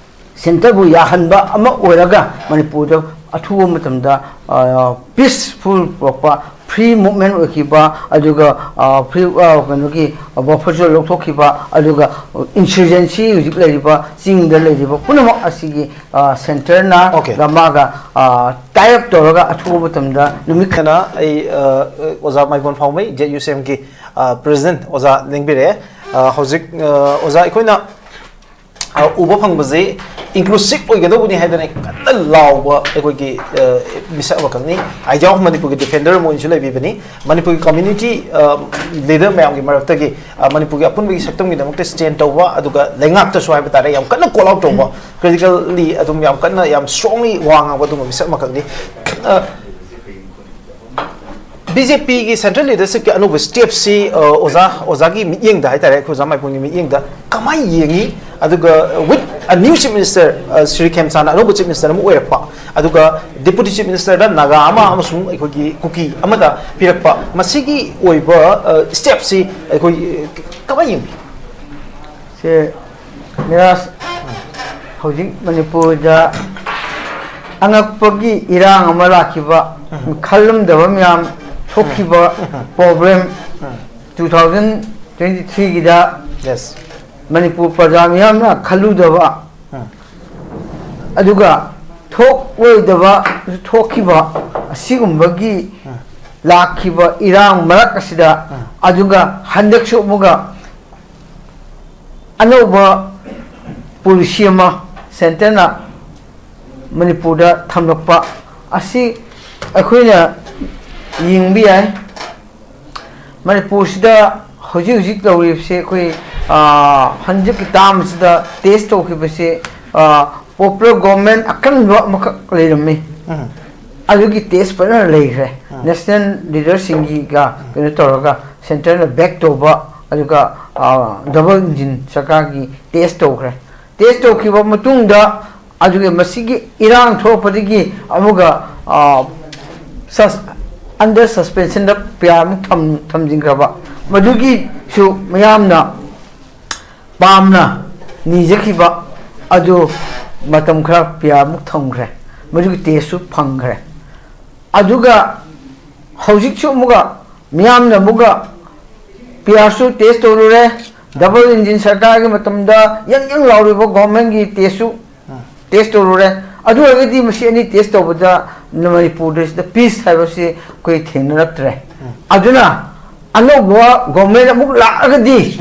ꯁꯦꯟꯇꯔꯕꯨ ꯌꯥꯍꯟꯕ ꯑꯃ ꯑꯣꯏꯔꯒ ꯃꯅꯤꯄꯨꯔꯗ ꯑꯊꯨꯕ ꯃꯇꯝꯗ, ꯑ, ꯄꯤꯁꯐꯨꯜ ꯄꯨꯔꯛꯄ, ꯐ꯭ꯔꯤ ꯃꯨꯚꯃꯦꯟ ꯑꯣꯏꯈꯤꯕ, ꯑꯗꯨꯒ ꯐ꯭ꯔꯤ ꯀꯩꯅꯣꯒꯤ ꯕꯐꯔ ꯖꯣꯟ ꯂꯧꯊꯣꯛꯈꯤꯕ, ꯑꯗꯨꯒ ꯏꯟꯁꯔꯖꯦꯟꯁꯤ ꯍꯧꯖꯤꯛ ꯂꯩꯔꯤꯕ ꯆꯤꯡꯗ ꯂꯩꯔꯤꯕ ꯄꯨꯝꯅꯃꯛ ꯑꯁꯤꯒꯤ ꯁꯦꯟꯇꯔꯅ ꯃꯥꯒ ꯇꯥꯏ ꯑꯞ ꯇꯧꯔꯒ ꯑꯊꯨꯕ ꯃꯇꯝꯗ ꯅꯨꯃꯤꯠ ꯈꯅ ꯑꯩ ꯑꯣꯖꯥ ꯃꯥꯏꯕꯣꯟ ꯐꯥꯎꯃꯩ, ꯖꯦꯠ ꯌꯨ ꯁꯤ ꯑꯦꯝꯒꯤ ꯄ꯭ꯔꯦꯁꯤꯗꯦꯟꯠ ꯑꯣꯖꯥ ꯂꯦꯡꯕꯤꯔꯛꯑꯦ꯫ ꯍꯧꯖꯤꯛ ꯑꯣꯖꯥ, ꯑꯩꯈꯣꯏꯅ ꯎꯕ ꯐꯪꯕꯁꯦ ꯏꯟꯀ꯭ꯂꯨꯁꯤꯞ ꯑꯣꯏꯒꯗꯧꯕꯅꯤ ꯍꯥꯏꯗꯅ ꯀꯟꯅ ꯂꯥꯎꯕ ꯑꯩꯈꯣꯏꯒꯤ ꯃꯤꯁꯛ ꯑꯃꯈꯛꯅꯤ꯫ ꯑꯥꯏꯗꯤꯌꯥ ꯑꯣꯐ ꯃꯅꯤꯄꯨꯔꯒꯤ ꯗꯤꯐꯦꯟꯗꯔ ꯑꯃ ꯑꯣꯏꯅꯁꯨ ꯂꯩꯕꯤꯕꯅꯤ꯫ ꯃꯅꯤꯄꯨꯔꯒꯤ ꯀꯝꯃ꯭ꯌꯨꯅꯤꯇꯤ ꯂꯤꯗꯔ ꯃꯌꯥꯝꯒꯤ ꯃꯔꯛꯇꯒꯤ ꯃꯅꯤꯄꯨꯔꯒꯤ ꯑꯄꯨꯟꯕꯒꯤ ꯁꯛꯇꯝꯒꯤꯗꯃꯛꯇ ꯁ꯭ꯇꯦꯟ ꯇꯧꯕ, ꯑꯗꯨꯒ ꯂꯩꯉꯥꯛꯇꯁꯨ ꯍꯥꯏꯕ ꯇꯥꯔꯦ, ꯌꯥꯝ ꯀꯟꯅ ꯀꯣꯜ ꯑꯥꯎꯠ ꯇꯧꯕ, ꯀ꯭ꯔꯤꯇꯤꯀꯦꯜꯂꯤ ꯑꯗꯨꯝ ꯌꯥꯝ ꯀꯟꯅ, ꯌꯥꯝ ꯁ꯭ꯇꯔꯣꯡꯂꯤ ꯋꯥ ꯉꯥꯡꯕ ꯑꯗꯨꯒꯨꯝꯕ ꯃꯤꯁꯛ ꯑꯃꯈꯛꯅꯤ꯫ ꯕꯤ ꯖꯦ ꯄꯤꯒꯤ ꯁꯦꯟꯇ꯭ꯔꯦꯜ ꯂꯤꯗꯔꯁꯤꯞꯀꯤ ꯑꯅꯧꯕ ꯁ꯭ꯇꯦꯞꯁꯤ, ꯑꯣꯖꯥ, ꯑꯣꯖꯥꯒꯤ ꯃꯤꯠꯌꯦꯡꯗ ꯍꯥꯏꯇꯥꯔꯦ, ꯑꯩꯈꯣꯏ ꯑꯣꯖꯥ ꯃꯥꯏꯕꯣꯟꯒꯤ ꯃꯤꯠꯌꯦꯡꯗ ꯀꯃꯥꯏꯅ ꯌꯦꯡꯉꯤ? ꯑꯗꯨꯒ with a new chief minister, Shri ꯈꯦꯝꯆꯥꯟꯅ ꯑꯅꯧꯕ ꯆꯤꯐ ꯃꯤꯅꯤꯁꯇꯔ ꯑꯃ ꯑꯣꯏꯔꯛꯄ, ꯑꯗꯨꯒ ꯗꯦꯄꯨꯇꯤ ꯆꯤꯐ ꯃꯤꯅꯤꯁꯇꯔꯗ ꯅꯥꯒꯥ ꯑꯃ ꯑꯃꯁꯨꯡ ꯑꯩꯈꯣꯏꯒꯤ ꯀꯨꯀꯤ ꯑꯃꯗ ꯄꯤꯔꯛꯄ, ꯃꯁꯤꯒꯤ ꯑꯣꯏꯕ ꯁ꯭ꯇꯦꯞꯁꯤ ꯑꯩꯈꯣꯏ ꯀꯃꯥꯏꯅ ꯌꯦꯡꯕꯤ? ꯁꯦ, ꯅꯤꯔꯥꯖ, ꯍꯧꯖꯤꯛ ꯃꯅꯤꯄꯨꯔꯗ ꯑꯉꯛꯄꯒꯤ ꯏꯔꯥꯡ ꯑꯃ ꯂꯥꯛꯈꯤꯕ, ꯎꯝ꯫ ꯈꯜꯂꯝꯗꯕ ꯃꯌꯥꯝ ꯊꯣꯛꯈꯤꯕ, ꯎꯝ꯫ ꯄ꯭ꯔꯣꯕ꯭ꯂꯦꯝ, ꯎꯝ꯫ ꯇꯨ ꯊꯥꯎꯖꯟ ꯇ꯭ꯋꯦꯟꯇꯤ ꯊ꯭ꯔꯤꯒꯤꯗ ꯌꯦꯁ꯫ ꯃꯅꯤꯄꯨꯔ ꯄ꯭ꯔꯖꯥ ꯃꯤꯌꯥꯝꯅ ꯈꯜꯂꯨꯗꯕ, ꯎꯝ꯫ ꯑꯗꯨꯒ ꯊꯣꯛꯂꯣꯏꯗꯕ ꯊꯣꯛꯈꯤꯕ, ꯑꯁꯤꯒꯨꯝꯕꯒꯤ ꯎꯝ꯫ ꯂꯥꯛꯈꯤꯕ ꯏꯔꯥꯡ ꯃꯔꯛ ꯑꯁꯤꯗ, ꯎꯝ꯫ ꯑꯗꯨꯒ ꯍꯟꯗꯛꯁꯨ ꯑꯃꯨꯛꯀ ꯑꯅꯧꯕ ꯄꯣꯂꯤꯁꯤ ꯑꯃ ꯁꯦꯟꯇꯔꯅ ꯃꯅꯤꯄꯨꯔꯗ ꯊꯝꯂꯛꯄ ꯑꯁꯤ ꯑꯩꯈꯣꯏꯅ ꯌꯦꯡꯕ ꯌꯥꯏ꯫ ꯃꯅꯤꯄꯨꯔꯁꯤꯗ ꯍꯧꯖꯤꯛ ꯍꯧꯖꯤꯛ ꯇꯧꯔꯤꯕꯁꯤ ꯑꯩꯈꯣꯏ, ꯑ, ꯍꯟꯗꯛꯀꯤ ꯇꯥꯝ ꯑꯁꯤꯗ ꯇꯦꯁ ꯇꯧꯈꯤꯕꯁꯤ, ꯑ, ꯄꯣꯄꯨꯂꯔ ꯒꯣꯚꯔꯟꯃꯦꯟꯠ ꯑꯀꯟꯕ ꯑꯃꯈꯛ ꯂꯩꯔꯝꯃꯤ꯫ ꯎꯝ꯫ ꯑꯗꯨꯒꯤ ꯇꯦꯁ ꯐꯖꯅ ꯂꯩꯈ꯭ꯔꯦ꯫ ꯎꯝ꯫ ꯅꯦꯁꯅꯦꯜ ꯂꯤꯗꯔꯁꯤꯡꯒꯤꯒ ꯀꯩꯅꯣ ꯇꯧꯔꯒ ꯁꯦꯟꯇꯔꯅ ꯕꯦꯛ ꯇꯧꯕ, ꯑꯗꯨꯒ, ꯑ, ꯗꯕꯜ ꯏꯟꯖꯤꯟ ꯁꯔꯀꯥꯔꯒꯤ ꯇꯦꯁ ꯇꯧꯈ꯭ꯔꯦ꯫ ꯇꯦꯁ ꯇꯧꯈꯤꯕ ꯃꯇꯨꯡꯗ ꯑꯗꯨꯒ ꯃꯁꯤꯒꯤ ꯏꯔꯥꯡ ꯊꯣꯛꯂꯛꯄꯗꯒꯤ ꯑꯃꯨꯛꯀ, ꯑ, ꯁꯁ-, ꯑꯟꯗꯔ ꯁꯁꯄꯦꯟꯁꯟꯗ ꯄꯤꯌꯥꯔꯃꯨꯛ ꯊꯝ-, ꯊꯝꯖꯤꯟꯈ꯭ꯔꯕ, ꯃꯗꯨꯒꯤꯁꯨ ꯃꯤꯌꯥꯝꯅ ꯄꯥꯝꯅ ꯅꯤꯖꯈꯤꯕ ꯑꯗꯨ ꯃꯇꯝ ꯈꯔ ꯄꯤꯌꯥꯔꯃꯨꯛ ꯊꯝꯈ꯭ꯔꯦ, ꯃꯗꯨꯒꯤ ꯇꯦꯁꯁꯨ ꯐꯪꯈ꯭ꯔꯦ꯫ ꯑꯗꯨꯒ ꯍꯧꯖꯤꯛꯁꯨ ꯑꯃꯨꯛꯀ ꯃꯤꯌꯥꯝꯅ ꯑꯃꯨꯛꯀ ꯄꯤ ꯑꯥꯔꯁꯨ ꯇꯦꯁ ꯇꯧꯔꯨꯔꯦ, ꯗꯕꯜ ꯏꯟꯖꯤꯟ ꯁꯔꯀꯥꯔꯒꯤ ꯃꯇꯝꯗ ꯌꯪ ꯌꯪ ꯂꯥꯎꯔꯤꯕ ꯒꯣꯔꯃꯦꯟꯒꯤ ꯇꯦꯁꯁꯨ ꯇꯦꯁ ꯇꯧꯔꯨꯔꯦ꯫ ꯑꯗꯨ ꯑꯣꯏꯔꯒꯗꯤ ꯃꯁꯤ ꯑꯅꯤ ꯇꯦꯁ ꯇꯧꯕꯗ ꯃꯅꯤꯄꯨꯔꯗ ꯁꯤꯗ ꯄꯤꯁ ꯍꯥꯏꯕꯁꯤ ꯑꯩꯈꯣꯏ ꯊꯦꯡꯅꯔꯛꯇ꯭ꯔꯦ꯫ ꯑꯗꯨꯅ ꯑꯅꯧꯕ ꯒꯣꯔꯃꯦꯟ ꯑꯃꯨꯛ ꯂꯥꯛꯑꯒꯗꯤ,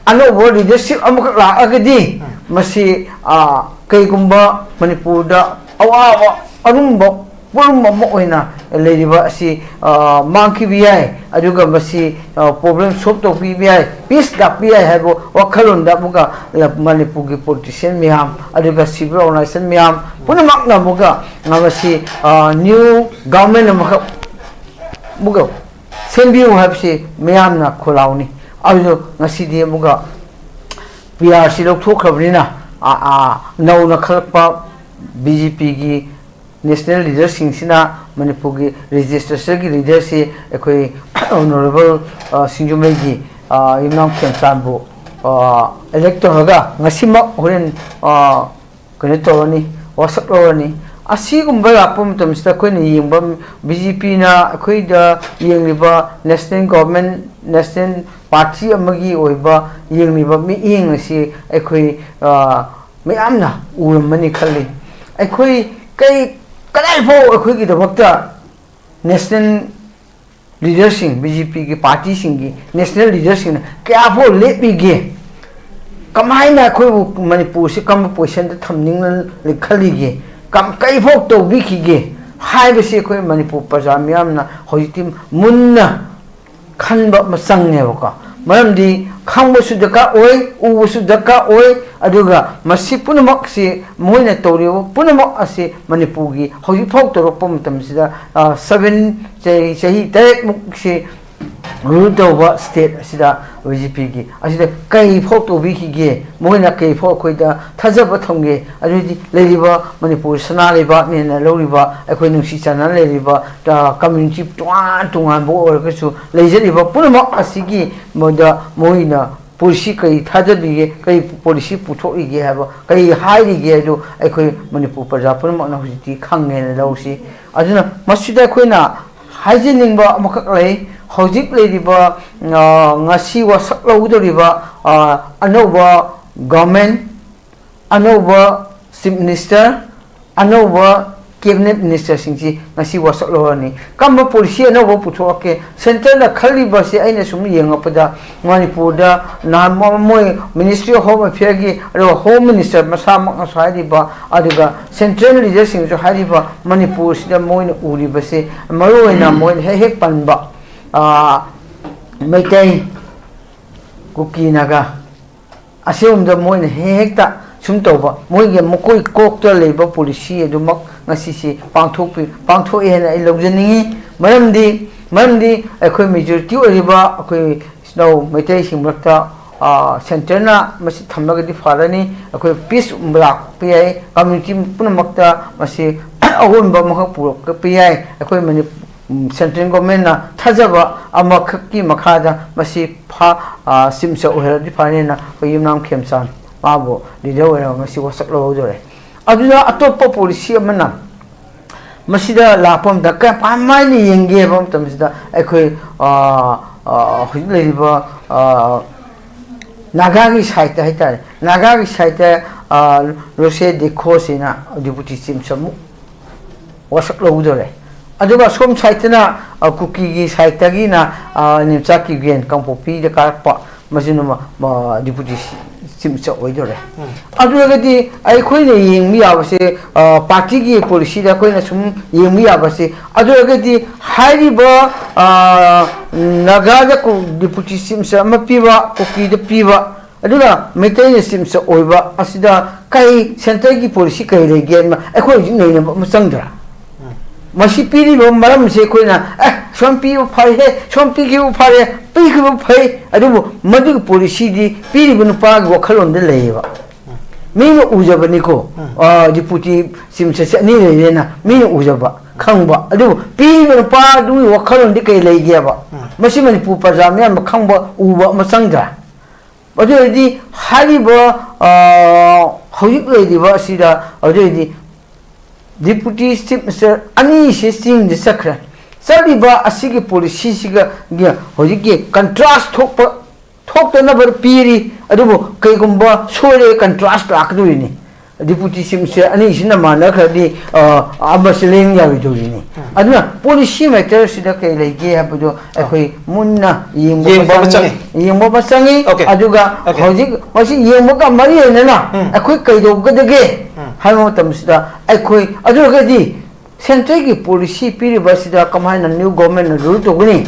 ꯑꯅꯧꯕ ꯂꯤꯗꯔꯁꯤꯞ ꯑꯃꯈꯛ ꯂꯥꯛꯑꯒꯗꯤ ꯃꯁꯤ, ꯑ, ꯀꯩꯒꯨꯝꯕ ꯃꯅꯤꯄꯨꯔꯗ ꯑꯋꯥꯕ ꯑꯔꯨꯝꯕ ꯄꯣꯠꯂꯨꯝ ꯑꯃ ꯑꯣꯏꯅ ꯂꯩꯔꯤꯕ ꯑꯁꯤ, ꯑ, ꯃꯥꯡꯈꯤꯕ ꯌꯥꯏ, ꯑꯗꯨꯒ ꯃꯁꯤ, ꯑ, ꯄ꯭ꯔꯣꯕ꯭ꯂꯦꯝ ꯁꯣꯜꯕ ꯇꯧꯕꯤꯕ ꯌꯥꯏ, ꯄꯤꯁ ꯂꯥꯛꯄ ꯌꯥꯏ ꯍꯥꯏꯕ ꯋꯥꯈꯜꯂꯣꯟꯗ ꯑꯃꯨꯛꯀ ꯂ-, ꯃꯅꯤꯄꯨꯔꯒꯤ ꯄꯣꯂꯤꯇꯤꯁꯤꯌꯥꯟ ꯃꯌꯥꯝ, ꯑꯗꯨꯒ ꯁꯤꯚꯤꯜ ꯑꯣꯔꯒꯅꯥꯏꯖꯦꯁꯟ ꯃꯌꯥꯝ ꯄꯨꯝꯅꯃꯛꯅ ꯑꯃꯨꯛꯀ, ꯑ, ꯃꯁꯤ, ꯑ, ꯅ꯭ꯌꯨ ꯒꯚꯔꯟꯃꯦꯟ ꯑꯃꯈꯛ ꯑꯃꯨꯛꯀ ꯁꯦꯝꯕꯤꯌꯨ ꯍꯥꯏꯕꯁꯤ ꯃꯌꯥꯝꯅ ꯈꯣꯜꯂꯥꯎꯅꯤ꯫ ꯑꯗꯨ ꯉꯁꯤꯗꯤ ꯑꯃꯨꯛꯀ ꯄꯤ ꯑꯥꯔꯁꯤ ꯂꯧꯊꯣꯛꯈ꯭ꯔꯕꯅꯤꯅ, ꯑ, ꯑ, ꯅꯧꯅ ꯈꯜꯂꯛꯄ ꯕꯤ ꯖꯦ ꯄꯤꯒꯤ ꯅꯦꯁꯅꯦꯜ ꯂꯤꯗꯔꯁꯤꯡꯁꯤꯅ ꯃꯅꯤꯄꯨꯔꯒꯤ ꯂꯦꯖꯤꯁꯂꯦꯆꯔꯒꯤ ꯂꯤꯗꯔꯁꯤ ꯑꯩꯈꯣꯏ ꯑꯣꯅꯔꯦꯕꯜ, ꯑ, ꯁꯤꯡꯖꯃꯩꯒꯤ, ꯑ, ꯌꯨꯝꯅꯥꯝ ꯈꯦꯝꯆꯥꯟꯕꯨ, ꯑ, ꯏꯂꯦꯛ ꯇꯧꯔꯒ ꯉꯁꯤꯃꯛ ꯍꯣꯔꯦꯟ, ꯑ, ꯀꯩꯅꯣ ꯇꯧꯔꯅꯤ, ꯋꯥꯁꯛ ꯂꯧꯔꯅꯤ꯫ ꯑꯁꯤꯒꯨꯝꯕ ꯂꯥꯛꯄ ꯃꯇꯝꯁꯤꯗ ꯑꯩꯈꯣꯏꯅ ꯌꯦꯡꯕ, ꯕꯤ ꯖꯦ ꯄꯤꯅ ꯑꯩꯈꯣꯏꯗ ꯌꯦꯡꯂꯤꯕ ꯅꯦꯁꯅꯦꯜ ꯒꯣꯚꯔꯟꯃꯦꯟ, ꯅꯦꯁꯅꯦꯜ ꯄꯥꯔꯇꯤ ꯑꯃꯒꯤ ꯑꯣꯏꯕ ꯌꯦꯡꯂꯤꯕ ꯃꯤꯠꯌꯦꯡ ꯑꯁꯤ ꯑꯩꯈꯣꯏ, ꯑ, ꯃꯌꯥꯝꯅ ꯎꯔꯝꯃꯅꯤ ꯈꯜꯂꯤ꯫ ꯑꯩꯈꯣꯏ ꯀꯩ, ꯀꯗꯥꯏꯐꯥꯎ ꯑꯩꯈꯣꯏꯒꯤꯗꯃꯛꯇ ꯅꯦꯁꯅꯦꯜ ꯂꯤꯗꯔꯁꯤꯡ, ꯕꯤ ꯖꯦ ꯄꯤꯒꯤ ꯄꯥꯔꯇꯤꯁꯤꯡꯒꯤ ꯅꯦꯁꯅꯦꯜ ꯂꯤꯗꯔꯁꯤꯡꯅ ꯀꯌꯥꯐꯥꯎ ꯂꯦꯞꯄꯤꯒꯦ? ꯀꯃꯥꯏꯅ ꯑꯩꯈꯣꯏꯕꯨ ꯃꯅꯤꯄꯨꯔꯁꯤ ꯀꯔꯝꯕ ꯄꯣꯖꯤꯁꯟꯗ ꯊꯝꯅꯤꯡꯅ ꯈꯜꯂꯤꯒꯦ? ꯀꯝ-, ꯀꯩꯐꯥꯎ ꯇꯧꯕꯤꯈꯤꯒꯦ ꯍꯥꯏꯕꯁꯤ ꯑꯩꯈꯣꯏ ꯃꯅꯤꯄꯨꯔ ꯄ꯭ꯔꯖꯥ ꯃꯤꯌꯥꯝꯅ ꯍꯧꯖꯤꯛꯇꯤ ꯃꯨꯟꯅ ꯈꯟꯕ ꯑꯃ ꯆꯪꯉꯦꯕꯀꯣ꯫ ꯃꯔꯝꯗꯤ ꯈꯪꯕꯁꯨ ꯗꯔꯀꯥꯔ ꯑꯣꯏ, ꯎꯕꯁꯨ ꯗꯔꯀꯥꯔ ꯑꯣꯏ, ꯑꯗꯨꯒ ꯃꯁꯤ ꯄꯨꯝꯅꯃꯛꯁꯤ, ꯃꯈꯣꯏꯅ ꯇꯧꯔꯤꯕ ꯄꯨꯝꯅꯃꯛ ꯑꯁꯤ ꯃꯅꯤꯄꯨꯔꯒꯤ ꯍꯧꯖꯤꯛꯐꯥꯎ ꯇꯧꯔꯛꯄ ꯃꯇꯝꯁꯤꯗ, ꯑ, ꯁꯚꯦꯟ, ꯆꯍꯤ, ꯆꯍꯤ ꯇꯔꯦꯠꯃꯨꯛꯁꯤ ꯔꯨꯜ ꯇꯧꯕ ꯁ꯭ꯇꯦꯠ ꯑꯁꯤꯗ ꯕꯤ ꯖꯦ ꯄꯤꯒꯤ ꯑꯁꯤꯗ ꯀꯩꯐꯥꯎ ꯇꯧꯕꯤꯈꯤꯒꯦ? ꯃꯈꯣꯏꯅ ꯀꯩꯐꯥꯎ ꯑꯩꯈꯣꯏꯗ ꯊꯥꯖꯕ ꯊꯝꯒꯦ? ꯑꯗꯨꯗꯤ ꯂꯩꯔꯤꯕ ꯃꯅꯤꯄꯨꯔ ꯁꯅꯥ ꯂꯩꯕꯥꯛꯅꯦꯅ ꯂꯧꯔꯤꯕ, ꯑꯩꯈꯣꯏ ꯅꯨꯡꯁꯤ ꯆꯥꯟꯅꯅ ꯂꯩꯔꯤꯕ, ꯑ, ꯀꯝꯃ꯭ꯌꯨꯅꯤꯇꯤ ꯇꯣꯉꯥꯟ ꯇꯣꯉꯥꯟꯕ ꯑꯣꯏꯔꯒꯁꯨ ꯂꯩꯖꯔꯤꯕ ꯄꯨꯝꯅꯃꯛ ꯑꯁꯤꯒꯤ ꯃꯣꯏꯗ ꯃꯣꯏꯅ ꯄꯣꯂꯤꯁꯤ ꯀꯔꯤ ꯊꯥꯗꯕꯤꯒꯦ, ꯀꯔꯤ ꯄꯣꯂꯤꯁꯤ ꯄꯨꯊꯣꯛꯏꯒꯦ ꯍꯥꯏꯕ, ꯀꯔꯤ ꯍꯥꯏꯔꯤꯒꯦ ꯍꯥꯏꯗꯨ ꯑꯩꯈꯣꯏ ꯃꯅꯤꯄꯨꯔ ꯄ꯭ꯔꯖꯥ ꯄꯨꯝꯅꯃꯛꯅ ꯍꯧꯖꯤꯛꯇꯤ ꯈꯪꯉꯦꯅ ꯂꯧꯁꯤ꯫ ꯑꯗꯨꯅ ꯃꯁꯤꯗ ꯑꯩꯈꯣꯏꯅ ꯍꯥꯏꯖꯅꯤꯡꯕ ꯑꯃꯈꯛ ꯂꯩ꯫ ꯍꯧꯖꯤꯛ ꯂꯩꯔꯤꯕ, ꯑ, ꯉꯁꯤ ꯋꯥꯁꯛ ꯂꯧꯒꯗꯧꯔꯤꯕ, ꯑ, ꯑꯅꯧꯕ ꯒꯣꯔꯃꯦꯟ, ꯑꯅꯧꯕ ꯆꯤꯐ ꯃꯤꯅꯤꯁꯇꯔ, ꯑꯅꯧꯕ ꯀꯦꯕꯤꯅꯦꯠ ꯃꯤꯅꯤꯁꯇꯔꯁꯤꯡꯁꯤ ꯉꯁꯤ ꯋꯥꯁꯛ ꯂꯧꯔꯅꯤ꯫ ꯀꯔꯝꯕ ꯄꯣꯂꯤꯁꯤ ꯑꯅꯧꯕ ꯄꯨꯊꯣꯛꯂꯛꯀꯦ? ꯁꯦꯟꯇꯔꯅ ꯈꯜꯂꯤꯕꯁꯤ ꯑꯩꯅ ꯁꯨꯝ ꯌꯦꯡꯉꯛꯄꯗ ꯃꯅꯤꯄꯨꯔꯗ ꯅꯍꯥꯟ ꯃꯣ-, ꯃꯣꯏ ꯃꯤꯅꯤꯁꯇ꯭ꯔꯤ ꯑꯣꯐ ꯍꯣꯝ ꯑꯦꯐꯤꯌꯔꯒꯤ, ꯑꯗꯨꯒ ꯍꯣꯝ ꯃꯤꯅꯤꯁꯇꯔ ꯃꯁꯥꯃꯛꯅꯁꯨ ꯍꯥꯏꯔꯤꯕ, ꯑꯗꯨꯒ ꯁꯦꯟꯇ꯭ꯔꯦꯜ ꯂꯤꯗꯔꯁꯤꯡꯁꯨ ꯍꯥꯏꯔꯤꯕ, ꯃꯅꯤꯄꯨꯔꯁꯤꯗ ꯃꯣꯏꯅ ꯎꯔꯤꯕꯁꯤ, ꯃꯔꯨꯑꯣꯏꯅ ꯃꯣꯏꯅ ꯍꯦꯛ ꯍꯦꯛ ꯄꯟꯕ, ꯑꯥ, ꯃꯩꯇꯩ, ꯀꯨꯀꯤ, ꯅꯥꯒꯥ, ꯑꯁꯤꯒꯨꯝꯕꯗ ꯃꯣꯏꯅ ꯍꯦꯛ ꯍꯦꯛꯇ ꯁꯨꯝ ꯇꯧꯕ, ꯃꯣꯏꯒꯤ ꯃꯀꯣꯏ ꯀꯣꯛꯇ ꯂꯩꯕ ꯄꯣꯂꯤꯁꯤ ꯑꯗꯨꯃꯛ ꯉꯁꯤꯁꯤ ꯄꯥꯡꯊꯣꯛꯄꯤ-, ꯄꯥꯡꯊꯣꯛꯑꯦ ꯍꯥꯏꯅ ꯑꯩ ꯂꯧꯖꯅꯤꯡꯉꯤ꯫ ꯃꯔꯝꯗꯤ, ꯃꯔꯝꯗꯤ ꯑꯩꯈꯣꯏ ꯃꯦꯖꯣꯔꯤꯇꯤ ꯑꯣꯏꯔꯤꯕ ꯑꯩꯈꯣꯏ ꯏꯆꯤꯜ ꯏꯅꯥꯎ ꯃꯩꯇꯩꯁꯤꯡ ꯃꯔꯛꯇ, ꯑꯥ, ꯁꯦꯟꯇꯔꯅ ꯃꯁꯤ ꯊꯝꯂꯒꯗꯤ ꯐꯔꯅꯤ꯫ ꯑꯩꯈꯣꯏ ꯄꯤꯁ ꯂꯥꯛꯄ ꯌꯥꯏ, ꯀꯝꯃ꯭ꯌꯨꯅꯤꯇꯤ ꯄꯨꯝꯅꯃꯛꯇ ꯃꯁꯤ ꯑꯑꯣꯟꯕ ꯑꯃꯈꯛ ꯄꯨꯔꯛꯄ ꯌꯥꯏ꯫ ꯑꯩꯈꯣꯏ ꯃꯅꯤ-, ꯎꯝ, ꯁꯦꯟꯇ꯭ꯔꯦꯜ ꯒꯣꯔꯃꯦꯟꯅ ꯊꯥꯖꯕ ꯑꯃꯈꯛꯀꯤ ꯃꯈꯥꯗ ꯃꯁꯤ ꯐꯥ-, ꯑꯥ, ꯆꯤꯐ ꯃꯤꯅꯤꯁꯇꯔ ꯑꯣꯏꯍꯜꯂꯗꯤ ꯐꯔꯅꯤꯅ ꯑꯩꯈꯣꯏ ꯌꯨꯝꯅꯥꯝ ꯈꯦꯝꯆꯥꯟ ꯃꯥꯕꯨ ꯂꯤꯗꯔ ꯑꯣꯏꯔꯒ ꯉꯁꯤ ꯋꯥꯁꯛ ꯂꯧꯍꯧꯗꯣꯔꯦ꯫ ꯑꯗꯨꯅ ꯑꯇꯣꯞꯄ ꯄꯣꯂꯤꯁꯤ ꯑꯃꯅ ꯃꯁꯤꯗ ꯂꯥꯛꯄ ꯃꯇꯝꯗ ꯀꯃꯥꯏꯅ ꯌꯦꯡꯒꯦ ꯍꯥꯏꯕ ꯃꯇꯝꯁꯤꯗ ꯑꯩꯈꯣꯏ, ꯑꯥ, ꯑꯥ, ꯍꯧꯖꯤꯛ ꯂꯩꯔꯤꯕ, ꯑꯥ, ꯅꯥꯒꯥꯒꯤ ꯁꯥꯏꯠꯇ ꯍꯥꯏꯇꯥꯔꯦ, ꯅꯥꯒꯥꯒꯤ ꯁꯥꯏꯠꯇ, ꯑꯥ, ꯔꯣꯁꯦ ꯗꯤꯈꯣꯁꯤꯅ ꯗꯤꯄꯨꯇꯤ ꯆꯤꯐ ꯃꯤꯅꯤꯁꯇꯔ ꯑꯃꯨꯛ ꯋꯥꯁꯛ ꯂꯧꯒꯗꯧꯔꯦ꯫ ꯑꯗꯨꯒ ꯁꯣꯝ ꯁꯥꯏꯠꯇꯅ, ꯑ, ꯀꯨꯀꯤꯒꯤ ꯁꯥꯏꯠꯇꯒꯤꯅ, ꯑ, ꯅꯦꯝꯆꯥ ꯀꯤꯒꯦꯟ ꯀꯥꯡꯄꯣꯛꯄꯤꯗ ꯀꯥꯔꯛꯄ, ꯃꯁꯤꯅ ꯃ-, ꯃ-, ꯗꯤꯄꯨꯇꯤ ꯆꯤꯐ ꯃꯤꯅꯤꯁꯇꯔ ꯑꯣꯏꯗꯣꯔꯦ꯫ ꯎꯝ꯫ ꯑꯗꯨ ꯑꯣꯏꯔꯒꯗꯤ ꯑꯩꯈꯣꯏꯅ ꯌꯦꯡꯕ ꯌꯥꯕꯁꯦ, ꯑ, ꯄꯥꯔꯇꯤꯒꯤ ꯄꯣꯂꯤꯁꯤꯗ ꯑꯩꯈꯣꯏꯅ ꯁꯨꯝ ꯌꯦꯡꯕ ꯌꯥꯕꯁꯦ, ꯑꯗꯨ ꯑꯣꯏꯔꯒꯗꯤ ꯍꯥꯏꯔꯤꯕ, ꯑ, ꯅꯥꯒꯥꯗ ꯀꯨ-, ꯗꯤꯄꯨꯇꯤ ꯆꯤꯐ ꯃꯤꯅꯤꯁꯇꯔ ꯑꯃ ꯄꯤꯕ, ꯀꯨꯀꯤꯗ ꯄꯤꯕ, ꯑꯗꯨꯅ ꯃꯩꯇꯩꯅ ꯆꯤꯐ ꯃꯤꯅꯤꯁꯇꯔ ꯑꯣꯏꯕ ꯑꯁꯤꯗ ꯀꯩ ꯁꯦꯟꯇꯔꯒꯤ ꯄꯣꯂꯤꯁꯤ ꯀꯩ ꯂꯩꯒꯦ? ꯑꯩꯈꯣꯏ ꯍꯧꯖꯤꯛ ꯅꯩꯅꯕ ꯑꯃ ꯆꯪꯗ꯭ꯔꯥ? ꯎꯝ꯫ ꯃꯁꯤ ꯄꯤꯔꯤꯕ ꯃꯔꯝꯁꯦ ꯑꯩꯈꯣꯏꯅ, "ꯑꯦ, ꯁꯨꯝ ꯄꯤꯕ ꯐꯔꯦꯍꯦ, ꯁꯨꯝ ꯄꯤꯈꯤꯕ ꯐꯔꯦ, ꯄꯤꯈꯤꯕ ꯐꯩ", ꯑꯗꯨꯕꯨ ꯃꯗꯨꯒꯤ ꯄꯣꯂꯤꯁꯤꯗꯤ ꯄꯤꯔꯤꯕ ꯅꯨꯄꯥꯒꯤ ꯋꯥꯈꯜꯂꯣꯟꯗ ꯂꯩꯌꯦꯕ꯫ ꯎꯝ꯫ ꯃꯤꯅ ꯎꯖꯕꯅꯤꯀꯣ, ꯎꯝ꯫ ꯑ, ꯗꯤꯄꯨꯇꯤ ꯆꯤꯐ ꯃꯤꯅꯤꯁꯇꯔꯁꯦ ꯑꯅꯤ ꯂꯩꯔꯦꯅ ꯃꯤꯅ ꯎꯖꯕ, ꯈꯪꯕ, ꯑꯗꯨꯕꯨ ꯄꯤꯔꯤꯕ ꯅꯨꯄꯥꯗꯨꯒꯤ ꯋꯥꯈꯜꯂꯣꯟꯗꯤ ꯀꯩ ꯂꯩꯒꯦꯕ? ꯎꯝ꯫ ꯃꯁꯤ ꯃꯅꯤꯄꯨꯔ ꯄ꯭ꯔꯖꯥ ꯃꯤꯌꯥꯝꯅ ꯈꯪꯕ, ꯎꯕ ꯑꯃ ꯆꯪꯗ꯭ꯔꯥ? ꯑꯗꯨ ꯑꯣꯏꯔꯗꯤ ꯍꯥꯏꯔꯤꯕ, ꯑ, ꯍꯧꯖꯤꯛ ꯂꯩꯔꯤꯕ ꯑꯁꯤꯗ, ꯑꯗꯨ ꯑꯣꯏꯔꯗꯤ ꯗꯤꯄꯨꯇꯤ ꯆꯤꯐ ꯃꯤꯅꯤꯁꯇꯔ ꯑꯅꯤꯁꯤ ꯆꯦꯟꯖ ꯆꯠꯈ꯭ꯔꯦ꯫ ꯆꯠꯂꯤꯕ ꯑꯁꯤꯒꯤ ꯄꯣꯂꯤꯁꯤꯁꯤꯒ ꯍꯧꯖꯤꯛꯀꯤ ꯀꯟꯇ꯭ꯔꯥꯁ ꯊꯣꯛꯄ, ꯊꯣꯛꯇꯅꯕ ꯄꯤꯔꯤ꯫ ꯑꯗꯨꯕꯨ ꯀꯩꯒꯨꯝꯕ ꯁꯣꯏꯔꯦ, ꯀꯟꯇ꯭ꯔꯥꯁ ꯂꯥꯛꯀꯗꯣꯔꯤꯅꯤ꯫ ꯗꯤꯄꯨꯇꯤ ꯆꯤꯐ ꯃꯤꯅꯤꯁꯇꯔ ꯑꯅꯤꯁꯤꯅ ꯃꯥꯟꯅꯈ꯭ꯔꯗꯤ, ꯑ, ꯑꯃꯁꯤ ꯂꯦꯡ ꯌꯥꯔꯣꯏꯗꯧꯔꯤꯅꯤ꯫ ꯑꯗꯨꯅ ꯄꯣꯂꯤꯁꯤ ꯃꯦꯇꯔꯁꯤꯗ ꯀꯩ ꯂꯩꯒꯦ ꯍꯥꯏꯕꯗꯨ ꯑꯩꯈꯣꯏ ꯃꯨꯟꯅ ꯌꯦꯡꯕ ꯌꯦꯡꯕ ꯑꯃ ꯑꯃ ꯆꯪꯉꯤ꯫ ꯆꯪꯉꯤ꯫ ꯌꯦꯡꯕ ꯑꯃ ꯆꯪꯉꯤ꯫ Okay꯫ ꯑꯗꯨꯒ Okay꯫ ꯍꯧꯖꯤꯛ ꯃꯁꯤ ꯌꯦꯡꯕꯒ ꯃꯔꯤ ꯂꯩꯅꯅ ꯎꯝ꯫ ꯑꯩꯈꯣꯏ ꯀꯩꯗꯧꯒꯗꯒꯦ ꯎꯝ꯫ ꯍꯥꯏꯕ ꯃꯇꯝꯁꯤꯗ, ꯑꯩꯈꯣꯏ ꯑꯗꯨ ꯑꯣꯏꯔꯒꯗꯤ ꯁꯦꯟꯇ꯭ꯔꯦꯜꯒꯤ ꯄꯣꯂꯤꯁꯤ ꯄꯤꯔꯤꯕ ꯑꯁꯤꯗ ꯀꯃꯥꯏꯅ ꯅ꯭ꯌꯨ ꯒꯣꯔꯃꯦꯟꯅ ꯔꯨꯜ ꯇꯧꯒꯅꯤ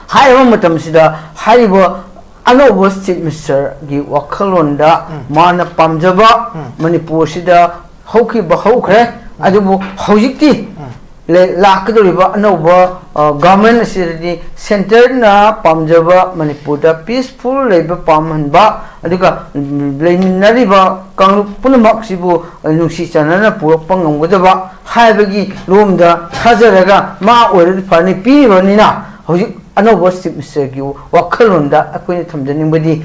ꯍꯥꯏꯔꯕ ꯃꯇꯝꯁꯤꯗ, ꯍꯥꯏꯔꯤꯕ ꯑꯅꯧꯕ ꯆꯤꯐ ꯃꯤꯅꯤꯁꯇꯔꯒꯤ ꯋꯥꯈꯜꯂꯣꯟꯗ ꯎꯝ꯫ ꯃꯥꯅ ꯄꯥꯝꯖꯕ ꯎꯝ꯫ ꯃꯅꯤꯄꯨꯔꯁꯤꯗ ꯍꯧꯈꯤꯕ ꯍꯧꯈ꯭ꯔꯦ꯫ ꯎꯝ꯫ ꯑꯗꯨꯕꯨ ꯍꯧꯖꯤꯛꯇꯤ ꯎꯝ꯫ ꯂꯦ-, ꯂꯥꯛꯀꯗꯧꯔꯤꯕ ꯑꯅꯧꯕ, ꯑ, ꯒꯚꯔꯟꯃꯦꯟ ꯑꯁꯤꯗꯗꯤ ꯁꯦꯟꯇꯔꯅ ꯄꯥꯝꯖꯕ ꯃꯅꯤꯄꯨꯔꯗ ꯄꯤꯁꯐꯨꯜ ꯂꯩꯕ ꯄꯥꯝꯍꯟꯕ, ꯑꯗꯨꯒ, ꯎꯝ, ꯂꯩꯃꯤꯟꯅꯔꯤꯕ ꯀꯥꯡꯂꯨꯞ ꯄꯨꯝꯅꯃꯛꯁꯤꯕꯨ, ꯑ, ꯅꯨꯡꯁꯤ ꯆꯥꯟꯅꯅ ꯄꯨꯔꯛꯄ ꯉꯝꯒꯗꯕ ꯍꯥꯏꯕꯒꯤ ꯂꯣꯝꯗ ꯊꯥꯖꯔꯒ ꯃꯥ ꯑꯣꯏꯔꯗꯤ ꯐꯅꯤ ꯄꯤꯔꯤꯕꯅꯤꯅ, ꯍꯧꯖꯤꯛ ꯑꯅꯧꯕ ꯆꯤꯐ ꯃꯤꯅꯤꯁꯇꯔꯒꯤ ꯋꯥꯈꯜꯂꯣꯟꯗ ꯑꯩꯈꯣꯏꯅ ꯊꯝꯖꯅꯤꯡꯕꯗꯤ,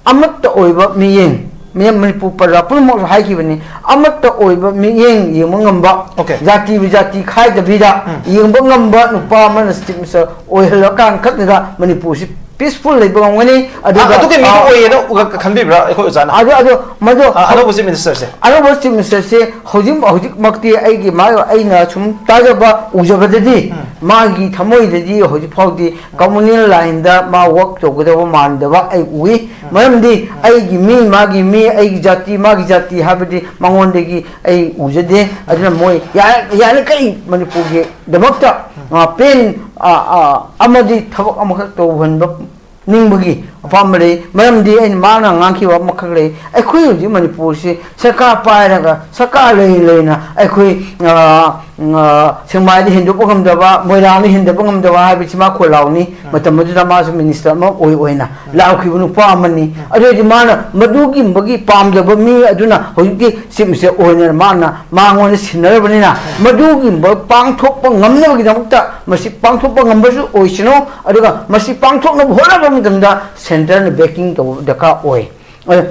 ꯑꯃꯠꯇ ꯑꯣꯏꯕ ꯃꯤꯠꯌꯦꯡ, ꯃꯤꯌꯥꯝ ꯃꯅꯤꯄꯨꯔ ꯄ꯭ꯔꯖꯥ ꯄꯨꯝꯅꯃꯛꯁꯨ ꯍꯥꯏꯈꯤꯕꯅꯤ, ꯑꯃꯠꯇ ꯑꯣꯏꯕ ꯃꯤꯠꯌꯦꯡ ꯌꯦꯡꯕ ꯉꯝꯕ, Okay꯫ ꯖꯥꯇꯤꯕꯨ ꯖꯥꯇꯤ ꯈꯥꯏꯗꯕꯤꯗ ꯎꯝ꯫ ꯌꯦꯡꯕ ꯉꯝꯕ ꯅꯨꯄꯥ ꯑꯃꯅ ꯆꯤꯐ ꯃꯤꯅꯤꯁꯇꯔ ꯑꯣꯏꯍꯜꯂꯀꯥꯟ ꯈꯛꯇꯗ ꯃꯅꯤꯄꯨꯔꯁꯤ ꯄꯤꯁꯐꯨꯜ ꯂꯩꯕ ꯉꯝꯒꯅꯤ꯫ ꯑꯗꯨꯒ, ꯑꯗꯨꯒꯤ ꯃꯤꯗꯨ ꯑ, ꯑꯣꯏꯌꯦꯅ ꯎꯒ-, ꯈꯟꯕꯤꯕ꯭ꯔꯥ ꯑꯩꯈꯣꯏ ꯑꯣꯖꯥꯅ? ꯑꯗꯨ, ꯑꯗꯨ, ꯃꯗꯨ ꯑ, ꯑꯅꯧꯕ ꯆꯤꯐ ꯃꯤꯅꯤꯁꯇꯔꯁꯦ? ꯑꯅꯧꯕ ꯆꯤꯐ ꯃꯤꯅꯤꯁꯇꯔꯁꯦ ꯍꯧꯖꯤꯛ, ꯍꯧꯖꯤꯛꯃꯛꯇꯤ ꯑꯩꯒꯤ, ꯃꯥ-, ꯑꯩꯅ ꯁꯨꯝ ꯇꯥꯖꯕ, ꯎꯖꯕꯗꯗꯤ, ꯎꯝ꯫ ꯃꯥꯒꯤ ꯊꯃꯣꯏꯗꯗꯤ ꯍꯧꯖꯤꯛ ꯐꯥꯎꯗꯤ ꯀꯝꯃꯨꯅꯦꯜ ꯂꯥꯏꯟꯗ ꯃꯥ ꯋꯥꯛ ꯇꯧꯒꯗꯕ ꯃꯥꯟꯗꯕ ꯑꯩ ꯎꯏ꯫ ꯎꯝ꯫ ꯃꯔꯝꯗꯤ ꯎꯝ꯫ ꯑꯩꯒꯤ ꯃꯤ, ꯃꯥꯒꯤ ꯃꯤ, ꯑꯩꯒꯤ ꯖꯥꯇꯤ, ꯃꯥꯒꯤ ꯖꯥꯇꯤ ꯍꯥꯏꯕꯗꯤ ꯃꯉꯣꯟꯗꯒꯤ ꯑꯩ ꯎꯖꯗꯦ꯫ ꯑꯗꯨꯅ ꯃꯣꯏ ꯌꯥ-, ꯌꯥꯔꯤꯈꯩ ꯃꯅꯤꯄꯨꯔꯒꯤꯗꯃꯛꯇ, ꯎꯝ꯫ ꯑ, ꯄ꯭ꯂꯦꯟ, ꯑ, ꯑ, ꯑꯃꯗꯤ ꯊꯕꯛ ꯑꯃꯈꯛ ꯇꯧꯍꯟꯕ ꯅꯤꯡꯕꯒꯤ ꯑꯄꯥꯝꯕ ꯂꯩ꯫ ꯃꯔꯝꯗꯤ ꯑꯩꯅ, ꯃꯥꯅ ꯉꯥꯡꯈꯤꯕ ꯑꯃꯈꯛ ꯂꯩ, ꯑꯩꯈꯣꯏ ꯍꯧꯖꯤꯛ ꯃꯅꯤꯄꯨꯔꯁꯤ ꯁꯔꯀꯥꯔ ꯄꯥꯏꯔꯒ, ꯁꯔꯀꯥꯔ ꯂꯩ ꯂꯩꯅ ꯑꯩꯈꯣꯏ, ꯑ, ꯑ, ꯁꯦꯛꯃꯥꯏꯗ ꯍꯦꯟꯗꯣꯛꯄ ꯉꯝꯗꯕ, ꯃꯣꯏꯔꯥꯡꯗ ꯍꯦꯟꯗꯣꯛꯄ ꯉꯝꯗꯕ ꯍꯥꯏꯕꯁꯤ ꯃꯥ ꯈꯣꯜ ꯂꯥꯎꯅꯤ꯫ ꯎꯝ꯫ ꯃꯇꯝ ꯑꯗꯨꯗ ꯃꯥꯁꯨ ꯃꯤꯅꯤꯁꯇꯔ ꯑꯃ ꯑꯣꯏ ꯑꯣꯏꯅ ꯎꯝ꯫ ꯂꯥꯎꯈꯤꯕ ꯅꯨꯄꯥ ꯑꯃꯅꯤ꯫ ꯎꯝ꯫ ꯑꯗꯨ ꯑꯣꯏꯔꯗꯤ ꯃꯥꯅ ꯃꯗꯨꯒꯨꯝꯕꯒꯤ ꯄꯥꯝꯖꯕ ꯃꯤ ꯑꯗꯨꯅ ꯍꯧꯖꯤꯛꯇꯤ ꯆꯤꯐ ꯃꯤꯅꯤꯁꯇꯔ ꯑꯣꯏꯅ ꯃꯥꯅ, ꯃꯉꯣꯟꯗ ꯁꯤꯟꯅꯔꯕꯅꯤꯅ, ꯎꯝ꯫ ꯃꯗꯨꯒꯨꯝꯕ ꯄꯥꯡꯊꯣꯛꯄ ꯉꯝꯅꯕꯒꯤꯗꯃꯛꯇ, ꯃꯁꯤ ꯄꯥꯡꯊꯣꯛꯄ ꯉꯝꯕꯁꯨ ꯑꯣꯏꯁꯅꯨ, ꯑꯗꯨꯒ ꯃꯁꯤ ꯄꯥꯡꯊꯣꯛꯅꯕ ꯍꯣꯠꯅꯕ ꯃꯇꯝꯗ ꯁꯦꯟꯇꯔꯅ ꯕꯦꯀꯤꯡ ꯇꯧꯕ ꯗꯔꯀꯥꯔ ꯑꯣꯏ꯫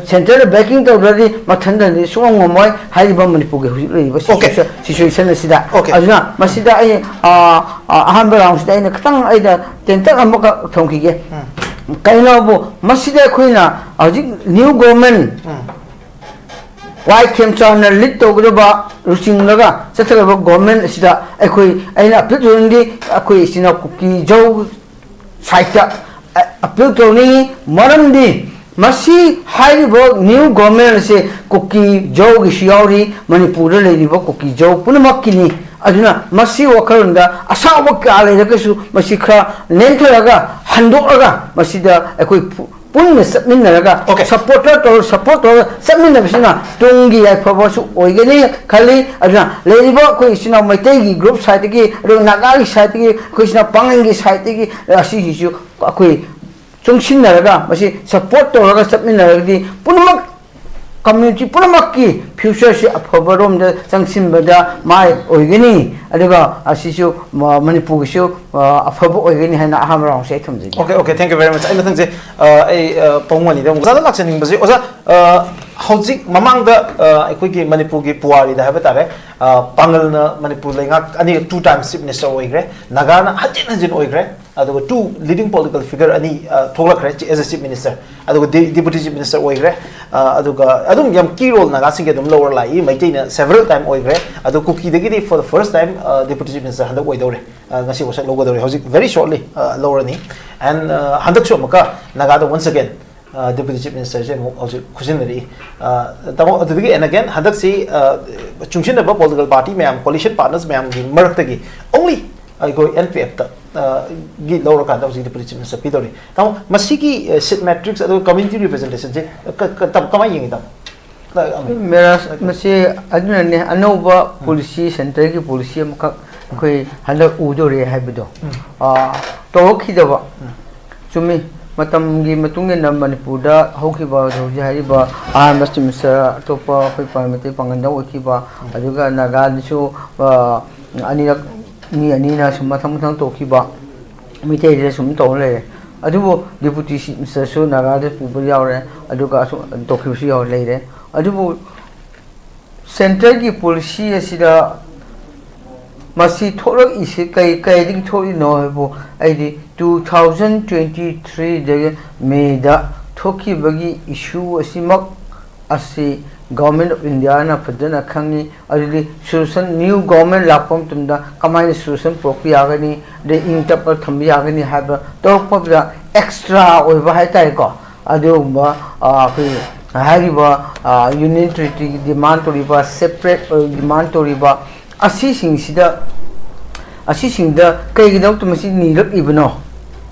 ꯁꯦꯟꯇꯔꯗ ꯕꯦꯀꯤꯡ ꯇꯧꯗ꯭ꯔꯗꯤ ꯃꯊꯟꯇꯗꯤ ꯁꯨꯡꯉꯝ ꯉꯝꯃꯣꯏ ꯍꯥꯏꯔꯤꯕ ꯃꯅꯤꯄꯨꯔꯒꯤ ꯍꯧꯖꯤꯛ ꯂꯩꯔꯤꯕ Okay. ꯁꯤꯆꯨꯋꯦꯁꯟ ꯑꯁꯤꯗ꯫ Okay. ꯑꯗꯨꯅ ꯃꯁꯤꯗ ꯑꯩ ꯑ, ꯑ, ꯑꯍꯥꯟꯕ ꯔꯥꯎꯟꯁꯤꯗ ꯑꯩꯅ ꯈꯤꯇꯪ ꯑꯩꯅ ꯇꯦꯟꯇꯛ ꯑꯃꯈꯛ ꯊꯝꯈꯤꯒꯦ꯫ ꯀꯩꯅꯣꯕꯨ ꯃꯁꯤꯗ ꯑꯩꯈꯣꯏꯅ ꯍꯧꯖꯤꯛ ꯅ꯭ꯌꯨ ꯒꯣꯔꯃꯦꯟ ꯋꯥꯏ ꯈꯦꯝꯆꯥꯟꯅ ꯂꯤꯗ ꯇꯧꯒꯗꯕ ꯂꯨꯆꯤꯡꯂꯒ ꯆꯠꯊꯒꯗꯕ ꯒꯣꯔꯃꯦꯟ ꯑꯁꯤꯗ ꯑꯩꯈꯣꯏ ꯑꯩꯅ ꯑꯄꯤꯜ ꯇꯧꯅꯤꯡꯗꯦ꯫ ꯑꯩꯈꯣꯏ ꯏꯆꯤꯟ ꯏꯅꯥꯎ ꯀꯨꯀꯤ ꯖꯧ ꯁꯥꯏꯠꯇ ꯑꯄꯤꯜ ꯇꯧꯅꯤꯡꯉꯤ꯫ ꯃꯔꯝꯗꯤ ꯃꯁꯤ ꯍꯥꯏꯔꯤꯕ ꯅ꯭ꯌꯨ ꯒꯣꯔꯃꯦꯟ ꯑꯁꯦ ꯀꯨꯀꯤ ꯖꯧꯒꯤꯁꯨ ꯌꯥꯎꯔꯤ, ꯃꯅꯤꯄꯨꯔꯗ ꯂꯩꯔꯤꯕ ꯀꯨꯀꯤ ꯖꯧ ꯄꯨꯝꯅꯃꯛꯀꯤꯅꯤ꯫ ꯑꯗꯨꯅ ꯃꯁꯤ ꯋꯥꯈꯜꯂꯣꯟꯗ ꯑꯁꯥꯎꯕ ꯀꯌꯥ ꯂꯩꯔꯒꯁꯨ ꯃꯁꯤ ꯈꯔ ꯅꯦꯝꯊꯔꯒ ꯍꯟꯗꯣꯛꯂꯒ ꯃꯁꯤꯗ ꯑꯩꯈꯣꯏ ꯄꯨ- ꯄꯨꯟꯅ ꯆꯠꯃꯤꯟꯅꯔꯒ Okay. ꯁꯞꯄꯣꯔꯇꯔ ꯇꯧꯔ ꯁꯞꯄꯣꯔꯠ ꯇꯧꯔꯒ ꯆꯠꯃꯤꯟꯅꯕꯁꯤꯅ ꯇꯨꯡꯒꯤ ꯌꯥꯏꯐꯕꯁꯨ ꯑꯣꯏꯒꯅꯤ ꯈꯜꯂꯤ꯫ ꯑꯗꯨꯅ ꯂꯩꯔꯤꯕ ꯑꯩꯈꯣꯏ ꯏꯆꯤꯟ ꯏꯅꯥꯎ ꯃꯩꯇꯩꯒꯤ ꯒ꯭ꯔꯨꯞ ꯁꯥꯏꯠꯇꯒꯤ, ꯑꯗꯨꯒ ꯅꯥꯒꯥꯒꯤ ꯁꯥꯏꯠꯇꯒꯤ, ꯑꯩꯈꯣꯏ ꯏꯆꯤꯟ ꯏꯅꯥꯎ ꯄꯥꯡꯒꯜꯒꯤ ꯁꯥꯏꯠꯇꯒꯤ ꯑꯁꯤꯒꯤꯁꯨ ꯑꯩꯈꯣꯏ ꯆꯨꯡꯁꯤꯟꯅꯔꯒ ꯃꯁꯤ ꯁꯞꯄꯣꯔꯠ ꯇꯧꯔꯒ ꯆꯠꯃꯤꯟꯅꯔꯒꯗꯤ ꯄꯨꯝꯅꯃꯛ ꯀꯝꯃ꯭ꯌꯨꯅꯤꯇꯤ ꯄꯨꯝꯅꯃꯛꯀꯤ ꯐ꯭ꯌꯨꯆꯔꯁꯤ ꯑꯐꯕꯔꯣꯝꯗ ꯆꯪꯁꯤꯟꯕꯗ ꯃꯥꯏ ꯑꯣꯏꯒꯅꯤ꯫ ꯑꯗꯨꯒ ꯑꯁꯤꯁꯨ ꯃ- ꯃꯅꯤꯄꯨꯔꯒꯤꯁꯨ ꯑ, ꯑꯐꯕ ꯑꯣꯏꯒꯅꯤ ꯍꯥꯏꯅ ꯑꯍꯥꯟꯕ ꯔꯥꯎꯟꯁꯦ ꯑꯩ ꯊꯝꯖꯒꯦ꯫ Okay, okay, thank you very much. ꯑꯩ ꯃꯊꯪꯁꯦ ꯑ, ꯑꯩ ꯑ, ꯄꯥꯕꯨꯡ ꯋꯥꯅꯤꯗ ꯑꯃꯨꯛ ꯑꯣꯖꯥꯗ ꯂꯥꯛꯆꯅꯤꯡꯕꯁꯦ, ꯑꯣꯖꯥ, ꯑ, ꯍꯧꯖꯤꯛ ꯃꯃꯥꯡꯗ ꯑ, ꯑꯩꯈꯣꯏꯒꯤ ꯃꯅꯤꯄꯨꯔꯒꯤ ꯄꯨꯋꯥꯔꯤꯗ ꯍꯥꯏꯕ ꯇꯥꯔꯦ, ꯑ, ꯄꯥꯡꯒꯜꯅ ꯃꯅꯤꯄꯨꯔ ꯂꯩꯉꯥꯛ ꯑꯅꯤꯔꯛ two times chief minister ꯑꯣꯏꯈ꯭ꯔꯦ, ꯅꯥꯒꯥꯅ ꯍꯟꯖꯤꯟ ꯍꯟꯖꯤꯟ ꯑꯣꯏꯈ꯭ꯔꯦ, ꯑꯗꯨꯒ two leading political figure ꯑꯅꯤ ꯑ, ꯊꯣꯛꯂꯛꯈ꯭ꯔꯦ as a chief minister, ꯑꯗꯨꯒ ꯗꯤ- deputy chief minister ꯑꯣꯏꯈ꯭ꯔꯦ꯫ ꯑ, ꯑꯗꯨꯒ ꯑꯗꯨꯝ ꯌꯥꯝ key role ꯅꯥꯒꯥꯁꯤꯡꯒꯤ ꯑꯗꯨꯝ ꯂꯧꯔ ꯂꯥꯛꯏ꯫ ꯃꯩꯇꯩꯅ several time ꯑꯣꯏꯈ꯭ꯔꯦ, ꯑꯗꯣ ꯀꯨꯀꯤꯗꯒꯤꯗꯤ for the first time ꯑ, deputy chief minister ꯍꯟꯗꯛ ꯑꯣꯏꯗꯧꯔꯦ꯫ ꯑ, ꯉꯁꯤ ꯋꯥꯁꯛ ꯂꯧꯒꯗꯧꯔꯦ꯫ ꯍꯧꯖꯤꯛ very shortly ꯑ, ꯂꯧꯔꯅꯤ꯫ And ꯑ, ꯍꯟꯗꯛꯁꯨ ꯑꯃꯨꯛꯀ ꯅꯥꯒꯥꯗ once again ꯑ, deputy chief ministerꯁꯦ ꯑꯃꯨꯛ ꯍꯧꯖꯤꯛ ꯈꯨꯖꯤꯟꯅꯔꯛꯏ꯫ ꯑ, ꯇꯥꯃꯣ, ꯑꯗꯨꯗꯒꯤ and again ꯍꯟꯗꯛꯁꯤ ꯑ, ꯆꯨꯡꯁꯤꯟꯅꯕ political party ꯃꯌꯥꯝ, coalition partners ꯃꯌꯥꯝꯒꯤ ꯃꯔꯛꯇꯒꯤ only ꯑꯩꯈꯣꯏ NPFꯇ ꯑ, ꯒꯤ ꯂꯧꯔꯀꯥꯟꯗ ꯍꯧꯖꯤꯛ deputy chief minister ꯄꯤꯗꯧꯔꯤ꯫ ꯇꯥꯃꯣ, ꯃꯁꯤꯒꯤ ꯑ, seat matrix ꯑꯗꯨꯒ community representationꯁꯦ ꯀ- ꯀ- ꯇꯥꯃꯣ, ꯀꯃꯥꯏꯅ ꯌꯦꯡꯉꯤ, ꯇꯥꯃꯣ? ꯑ, ꯑꯃ꯫ ꯃꯦꯔꯥꯖ, ꯃꯁꯤ ꯑꯗꯨꯅꯅꯦ ꯑꯅꯧꯕ ꯄꯣꯂꯤꯁꯤ, ꯁꯦꯟꯇꯔꯒꯤ ꯄꯣꯂꯤꯁꯤ ꯑꯃꯈꯛ ꯑꯩꯈꯣꯏ ꯍꯟꯗꯛ ꯎꯗꯧꯔꯦ ꯍꯥꯏꯕꯗꯣ꯫ ꯑ, ꯇꯧꯔꯛꯈꯤꯗꯕ꯫ ꯆꯨꯝꯃꯤ꯫ ꯃꯇꯝꯒꯤ ꯃꯇꯨꯡ ꯏꯟꯅ ꯃꯅꯤꯄꯨꯔꯗ ꯍꯧꯈꯤꯕ ꯍꯧꯖꯤꯛ ꯍꯥꯏꯔꯤꯕ ꯑꯍꯥꯟꯕ ꯆꯤꯞ ꯃꯤꯅꯤꯁꯇꯔ ꯑꯇꯣꯞꯄ ꯑꯩꯈꯣꯏ ꯄꯥ- ꯃꯩꯇꯩ ꯄꯥꯡꯒꯜꯗ ꯑꯣꯏꯈꯤꯕ, ꯑꯗꯨꯒ ꯅꯥꯒꯥꯗꯁꯨ, ꯑ, ꯑꯅꯤꯔꯛ ꯃꯤ ꯑꯅꯤꯅ ꯁꯨꯝ ꯃꯊꯪ ꯃꯊꯪ ꯇꯧꯈꯤꯕ, ꯃꯩꯇꯩꯗ ꯁꯨꯝ ꯇꯧꯔ ꯂꯩꯔꯦ꯫ ꯑꯗꯨꯕꯨ ꯗꯤꯄꯨꯇꯤ ꯆꯤꯐ ꯃꯤꯅꯤꯁꯇꯔꯁꯨ ꯅꯥꯒꯥꯗ ꯄꯨꯕ ꯌꯥꯎꯔꯦ, ꯑꯗꯨꯒ ꯑꯁꯨꯝ ꯇꯧꯈꯤꯕꯁꯨ ꯌꯥꯎꯔ ꯂꯩꯔꯦ꯫ ꯑꯗꯨꯕꯨ ꯁꯦꯟꯇꯔꯒꯤ ꯄꯣꯂꯤꯁꯤ ꯑꯁꯤꯗ ꯃꯁꯤ ꯊꯣꯛꯂꯛꯏꯁꯤ ꯀꯩ, ꯀꯩꯗꯒꯤ ꯊꯣꯛꯂꯤꯅꯣ ꯍꯥꯏꯕꯨ, ꯑꯩꯗꯤ two thousand twenty three ꯗꯒꯤ ꯃꯦꯗ ꯊꯣꯛꯈꯤꯕꯒꯤ ꯏꯁꯨ ꯑꯁꯤꯃꯛ ꯑꯁꯤ Government of Indiaꯅ ꯐꯖꯅ ꯈꯪꯉꯤ꯫ ꯑꯗꯨꯗꯤ solution, new government ꯂꯥꯛꯄ ꯃꯇꯝꯗ ꯀꯃꯥꯏꯅ solution ꯄꯨꯔꯛꯄ ꯌꯥꯒꯅꯤ, ꯑꯗꯩ ꯏꯪ ꯇꯞꯄ ꯊꯝꯕ ꯌꯥꯒꯅꯤ ꯍꯥꯏꯕ ꯇꯧꯔꯛꯄꯗ extra ꯑꯣꯏꯕ ꯍꯥꯏꯇꯥꯔꯦꯀꯣ꯫ ꯑꯗꯨꯒꯨꯝꯕ, ꯑ, ꯑꯩꯈꯣꯏ ꯍꯥꯏꯔꯤꯕ, ꯑ, Union Territoryꯒꯤ demand ꯇꯧꯔꯤꯕ, separate ꯑꯣꯏ demand ꯇꯧꯔꯤꯕ ꯑꯁꯤꯁꯤꯡꯁꯤꯗ, ꯑꯁꯤꯁꯤꯡꯗ ꯀꯩꯒꯤꯗꯃꯛꯇ ꯃꯁꯤ ꯅꯤꯔꯛꯂꯤꯕꯅꯣ?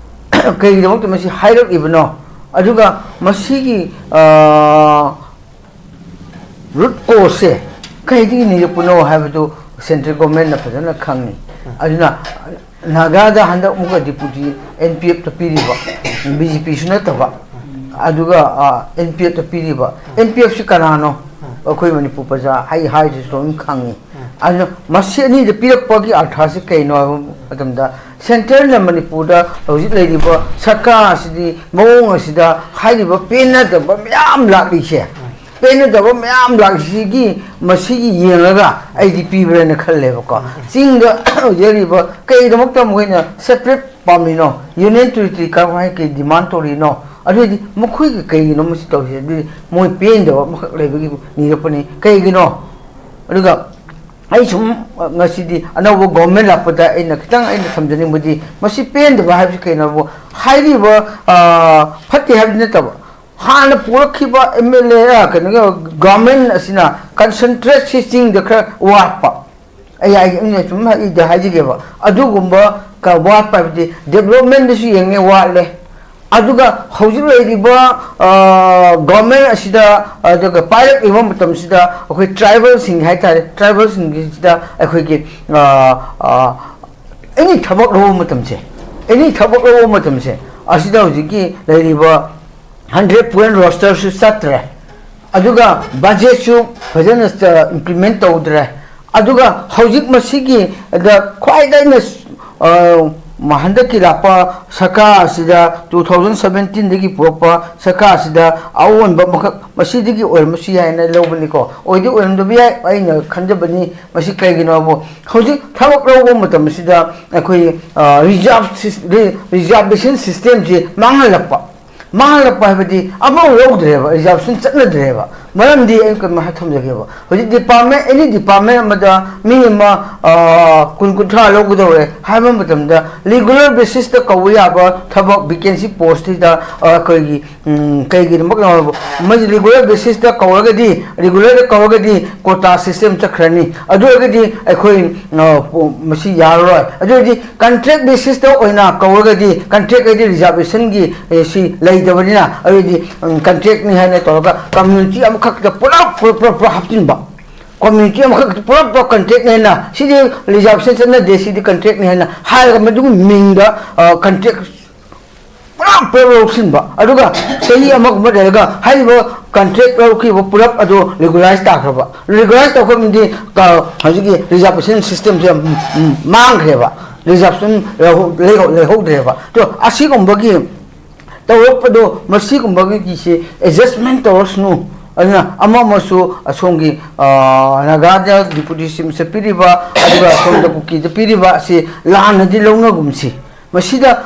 ꯀꯩꯒꯤꯗꯃꯛꯇ ꯃꯁꯤ ꯍꯥꯏꯔꯛꯂꯤꯕꯅꯣ? ꯑꯗꯨꯒ ꯃꯁꯤꯒꯤ, ꯑ, root causeꯁꯦ ꯀꯩꯗꯒꯤ ꯅꯤꯔꯛꯄꯅꯣ ꯍꯥꯏꯕꯗꯨ central governmentꯅ ꯐꯖꯅ ꯈꯪꯉꯤ꯫ ꯑꯗꯨꯅ ꯅꯥꯒꯥꯗ ꯍꯟꯗꯛ ꯑꯃꯨꯛꯀ ꯗꯤꯄꯨꯇꯤ NPFꯇ ꯄꯤꯔꯤꯕ, BJPꯁꯨ ꯅꯠꯇꯕ, ꯑꯗꯨꯒ, ꯑ, NPFꯇ ꯄꯤꯔꯤꯕ, NPFꯁꯤ ꯀꯅꯥꯅꯣ? ꯑꯩꯈꯣꯏ ꯃꯅꯤꯄꯨꯔ ꯄ꯭ꯔꯖꯥ ꯍꯥꯏ ꯍꯥꯏꯔꯤꯁꯤꯁꯨ ꯂꯣꯏꯅ ꯈꯪꯉꯤ꯫ ꯑꯗꯨꯅ ꯃꯁꯤ ꯑꯅꯤꯗ ꯄꯤꯔꯛꯄꯒꯤ ꯑꯔꯊꯁꯤ ꯀꯩꯅꯣ ꯍꯥꯏꯕ ꯃꯇꯝꯗ, centreꯅ ꯃꯅꯤꯄꯨꯔꯗ ꯍꯧꯖꯤꯛ ꯂꯩꯔꯤꯕ ꯁꯔꯀꯥꯔ ꯑꯁꯤꯗꯤ ꯃꯑꯣꯡ ꯑꯁꯤꯗ ꯍꯥꯏꯔꯤꯕ ꯄꯦꯟꯅꯗꯕ ꯃꯌꯥꯝ ꯂꯥꯛꯂꯤꯁꯦ, ꯄꯦꯟꯅꯗꯕ ꯃꯌꯥꯝ ꯂꯥꯛꯂꯤꯁꯤꯒꯤ, ꯃꯁꯤꯒꯤ ꯌꯦꯡꯂꯒ ꯑꯩꯗꯤ ꯄꯤꯕ꯭ꯔꯥꯅ ꯈꯜꯂꯦꯕꯀꯣ꯫ ꯆꯤꯡꯗ ꯍꯧꯖꯤꯛ ꯂꯩꯔꯤꯕ ꯀꯩꯒꯤꯗꯃꯛꯇ ꯃꯈꯣꯏꯅ separate ꯄꯥꯝꯃꯤꯅꯣ? Union Territory ꯀꯔꯝꯍꯥꯏꯅ ꯀꯩ demand ꯇꯧꯔꯤꯅꯣ? ꯑꯗꯨꯗꯤ ꯃꯈꯣꯏꯒꯤ ꯀꯩꯒꯤꯅꯣ ꯃꯁꯤ ꯇꯧꯔꯤꯁꯦ? ꯑꯗꯨꯗꯤ ꯃꯣꯏ ꯄꯦꯟꯗꯕ ꯑꯃꯈꯛ ꯂꯩꯕꯒꯤ ꯅꯤꯔꯛꯄꯅꯤ꯫ ꯀꯩꯒꯤꯅꯣ? ꯑꯗꯨꯒ ꯑꯩ ꯁꯨꯝ ꯉꯁꯤꯗꯤ ꯑꯅꯧꯕ government ꯂꯥꯛꯄꯗ ꯑꯩꯅ ꯈꯤꯇꯪ ꯑꯩꯅ ꯊꯝꯖꯅꯤꯡꯕꯗꯤ, ꯃꯁꯤ ꯄꯦꯟꯗꯕ ꯍꯥꯏꯕꯁꯤ ꯀꯩꯅꯣꯕꯨ, ꯍꯥꯏꯔꯤꯕ, ꯑ, ꯐꯠꯇꯦ ꯍꯥꯏꯕꯗꯤ ꯅꯠꯇꯕ, ꯍꯥꯟꯅ ꯄꯨꯔꯛꯈꯤꯕ MLA, ꯑ, ꯀꯩꯅꯣꯒꯤ government ꯑꯁꯤꯅ concentrateꯁꯤ ꯆꯤꯡꯗ ꯈꯔ ꯋꯥꯠꯄ, ꯑꯩ, ꯑꯩ, ꯑꯩꯅ ꯁꯨꯝ ꯑꯩꯗ ꯍꯥꯏꯖꯒꯦꯕ, ꯑꯗꯨꯒꯨꯝꯕ ꯀ-, ꯋꯥꯠꯄ ꯍꯥꯏꯕꯗꯤ developmentꯗꯁꯨ ꯌꯦꯡꯉꯦ, ꯋꯥꯠꯂꯦ꯫ ꯑꯗꯨꯒ ꯍꯧꯖꯤꯛ ꯂꯩꯔꯤꯕ, ꯑ, government ꯑꯁꯤꯗ, ꯑꯗꯨꯒ ꯄꯥꯏꯔꯛꯂꯤꯕ ꯃꯇꯝꯁꯤꯗ ꯑꯩꯈꯣꯏ tribalꯁꯤꯡ ꯍꯥꯏꯇꯥꯔꯦ, tribalꯁꯤꯡꯒꯤꯁꯤꯗ ꯑꯩꯈꯣꯏꯒꯤ, ꯑ, ꯑ, any ꯊꯕꯛ ꯂꯧꯕ ꯃꯇꯝꯁꯦ, any ꯊꯕꯛ ꯂꯧꯕ ꯃꯇꯝꯁꯦ, ꯑꯁꯤꯗ ꯍꯧꯖꯤꯛꯀꯤ ꯂꯩꯔꯤꯕ hundred point rosterꯁꯨ ꯆꯠꯇ꯭ꯔꯦ, ꯑꯗꯨꯒ budgetꯁꯨ ꯐꯖꯅ ꯆ-, implement ꯇꯧꯗ꯭ꯔꯦ꯫ ꯑꯗꯨꯒ ꯍꯧꯖꯤꯛ ꯃꯁꯤꯒꯤ ꯗ ꯈ꯭ꯋꯥꯏꯗꯒꯤ ꯑꯩꯅ, ꯑ, ꯍꯟꯗꯛꯀꯤ ꯂꯥꯛꯄ ꯁꯔꯀꯥꯔ ꯑꯁꯤꯗ, ꯇꯨ ꯊꯥꯎꯖꯟ ꯁꯕꯦꯟꯇꯤꯟꯗꯒꯤ ꯄꯨꯔꯛꯄ ꯁꯔꯀꯥꯔ ꯑꯁꯤꯗ ꯑꯑꯣꯟꯕ ꯑꯃꯈꯛ ꯃꯁꯤꯗꯒꯤ ꯑꯣꯏꯔꯝꯕꯁꯨ ꯌꯥꯏꯅ ꯂꯧꯕꯅꯤꯀꯣ꯫ ꯑꯣꯏꯗꯤ ꯑꯣꯏꯔꯝꯗꯕ ꯌꯥꯏ, ꯑꯩꯅ ꯈꯟꯖꯕꯅꯤ꯫ ꯃꯁꯤ ꯀꯩꯒꯤꯅꯣꯕꯨ, ꯍꯧꯖꯤꯛ ꯊꯕꯛ ꯂꯧꯕ ꯃꯇꯝ ꯑꯁꯤꯗ ꯑꯩꯈꯣꯏ, ꯑ, reserve sys-, re-, reservation system ꯁꯤ ꯃꯥꯡꯍꯜꯂꯛꯄ꯫ ꯃꯥꯡꯍꯜꯂꯛꯄ ꯍꯥꯏꯕꯗꯤ ꯑꯃꯐꯥꯎ ꯂꯧꯗ꯭ꯔꯦꯕ, reservation ꯆꯠꯅꯗ꯭ꯔꯦꯕ꯫ ꯃꯔꯝꯗꯤ ꯑꯩ ꯀꯩꯅꯣ ꯊꯝꯖꯒꯦꯕ, ꯍꯧꯖꯤꯛ department, any department ꯑꯃꯗ ꯃꯤ ꯑꯃ, ꯑ, ꯀꯨꯟ ꯀꯨꯟꯊ꯭ꯔꯥ ꯂꯧꯒꯗꯧꯔꯦ ꯍꯥꯏꯕ ꯃꯇꯝꯗ, regular basis ꯇ ꯀꯧꯕ ꯌꯥꯕ ꯊꯕꯛ vacancy post ꯁꯤꯗ, ꯑ, ꯑꯩꯈꯣꯏꯒꯤ, ꯎꯝ, ꯀꯩꯒꯤꯗꯃꯛ ꯂꯧꯔꯕ? ꯃꯁꯤ regular basis ꯇ ꯀꯧꯔꯒꯗꯤ, regular ꯗ ꯀꯧꯔꯒꯗꯤ quota system ꯆꯠꯈ꯭ꯔꯅꯤ꯫ ꯑꯗꯨ ꯑꯣꯏꯔꯒꯗꯤ ꯑꯩꯈꯣꯏ, ꯑ, ꯃꯁꯤ ꯌꯥꯔꯔꯣꯏ꯫ ꯑꯗꯨ ꯑꯣꯏꯔꯗꯤ contract basis ꯇ ꯑꯣꯏꯅ ꯀꯧꯔꯒꯗꯤ, contract ꯍꯥꯏꯗꯤ reservation ꯒꯤ, ꯑꯦ, ꯁꯤ ꯂꯩꯇꯕꯅꯤꯅ, ꯑꯗꯨꯗꯤ, ꯎꯝ, contract ꯅꯤ ꯍꯥꯏꯅ ꯇꯧꯔꯒ community ꯑꯃꯈꯛꯇ ꯄꯨꯂꯞ, ꯄꯨꯂꯞ, ꯄꯨꯂꯞ, ꯄꯨꯂꯞ ꯍꯥꯞꯆꯤꯟꯕ꯫ Community ꯑꯃꯈꯛꯇ ꯄꯨꯂꯞ, ꯄꯨꯂꯞ contract ꯅꯤ ꯍꯥꯏꯅ, "ꯁꯤꯗꯤ reservation ꯆꯠꯅꯗꯦ, ꯁꯤꯗꯤ contract ꯅꯤ" ꯍꯥꯏꯅ ꯍꯥꯏꯔꯒ, ꯃꯗꯨꯒꯤ ꯃꯤꯡꯗ, ꯑ, contract ꯄꯨꯔꯥ ꯄꯨꯔꯥ ꯂꯧꯁꯤꯟꯕ, ꯑꯗꯨꯒ ꯆꯍꯤ ꯑꯃꯒꯨꯝꯕ ꯂꯩꯔꯒ ꯍꯥꯏꯔꯤꯕ contract ꯂꯧꯈꯤꯕ ꯄꯨꯂꯞ ꯑꯗꯨ regularize ꯇꯥꯈ꯭ꯔꯕ꯫ Regularize ꯇꯧꯈ꯭ꯔꯕꯗꯤ ꯀ-, ꯍꯧꯖꯤꯛꯀꯤ reservation system ꯁꯦ, ꯎꯝ, ꯎꯝ, ꯃꯥꯡꯈ꯭ꯔꯦꯕ꯫ Reservation ꯂꯩꯍꯧ-, ꯂꯩꯍꯧ-, ꯂꯩꯍꯧꯗ꯭ꯔꯦꯕ꯫ ꯑꯗꯣ ꯑꯁꯤꯒꯨꯝꯕꯒꯤ ꯇꯧꯔꯛꯄꯗꯣ, ꯃꯁꯤꯒꯨꯝꯕꯒꯤꯁꯤ adjustment ꯇꯧꯔꯁꯅꯨ꯫ ꯑꯗꯨꯅ ꯑꯃ ꯑꯃꯁꯨ ꯑꯁꯣꯝꯒꯤ, ꯑ, ꯅꯥꯒꯥꯗ deputy chief minister ꯄꯤꯔꯤꯕ, ꯑꯗꯨꯒ ꯑꯁꯣꯝꯗ ꯀꯨꯀꯤꯗ ꯄꯤꯔꯤꯕ ꯑꯁꯤ ꯂꯥꯟꯅꯗꯤ ꯂꯧꯅꯒꯨꯝꯁꯤ꯫ ꯃꯁꯤꯗ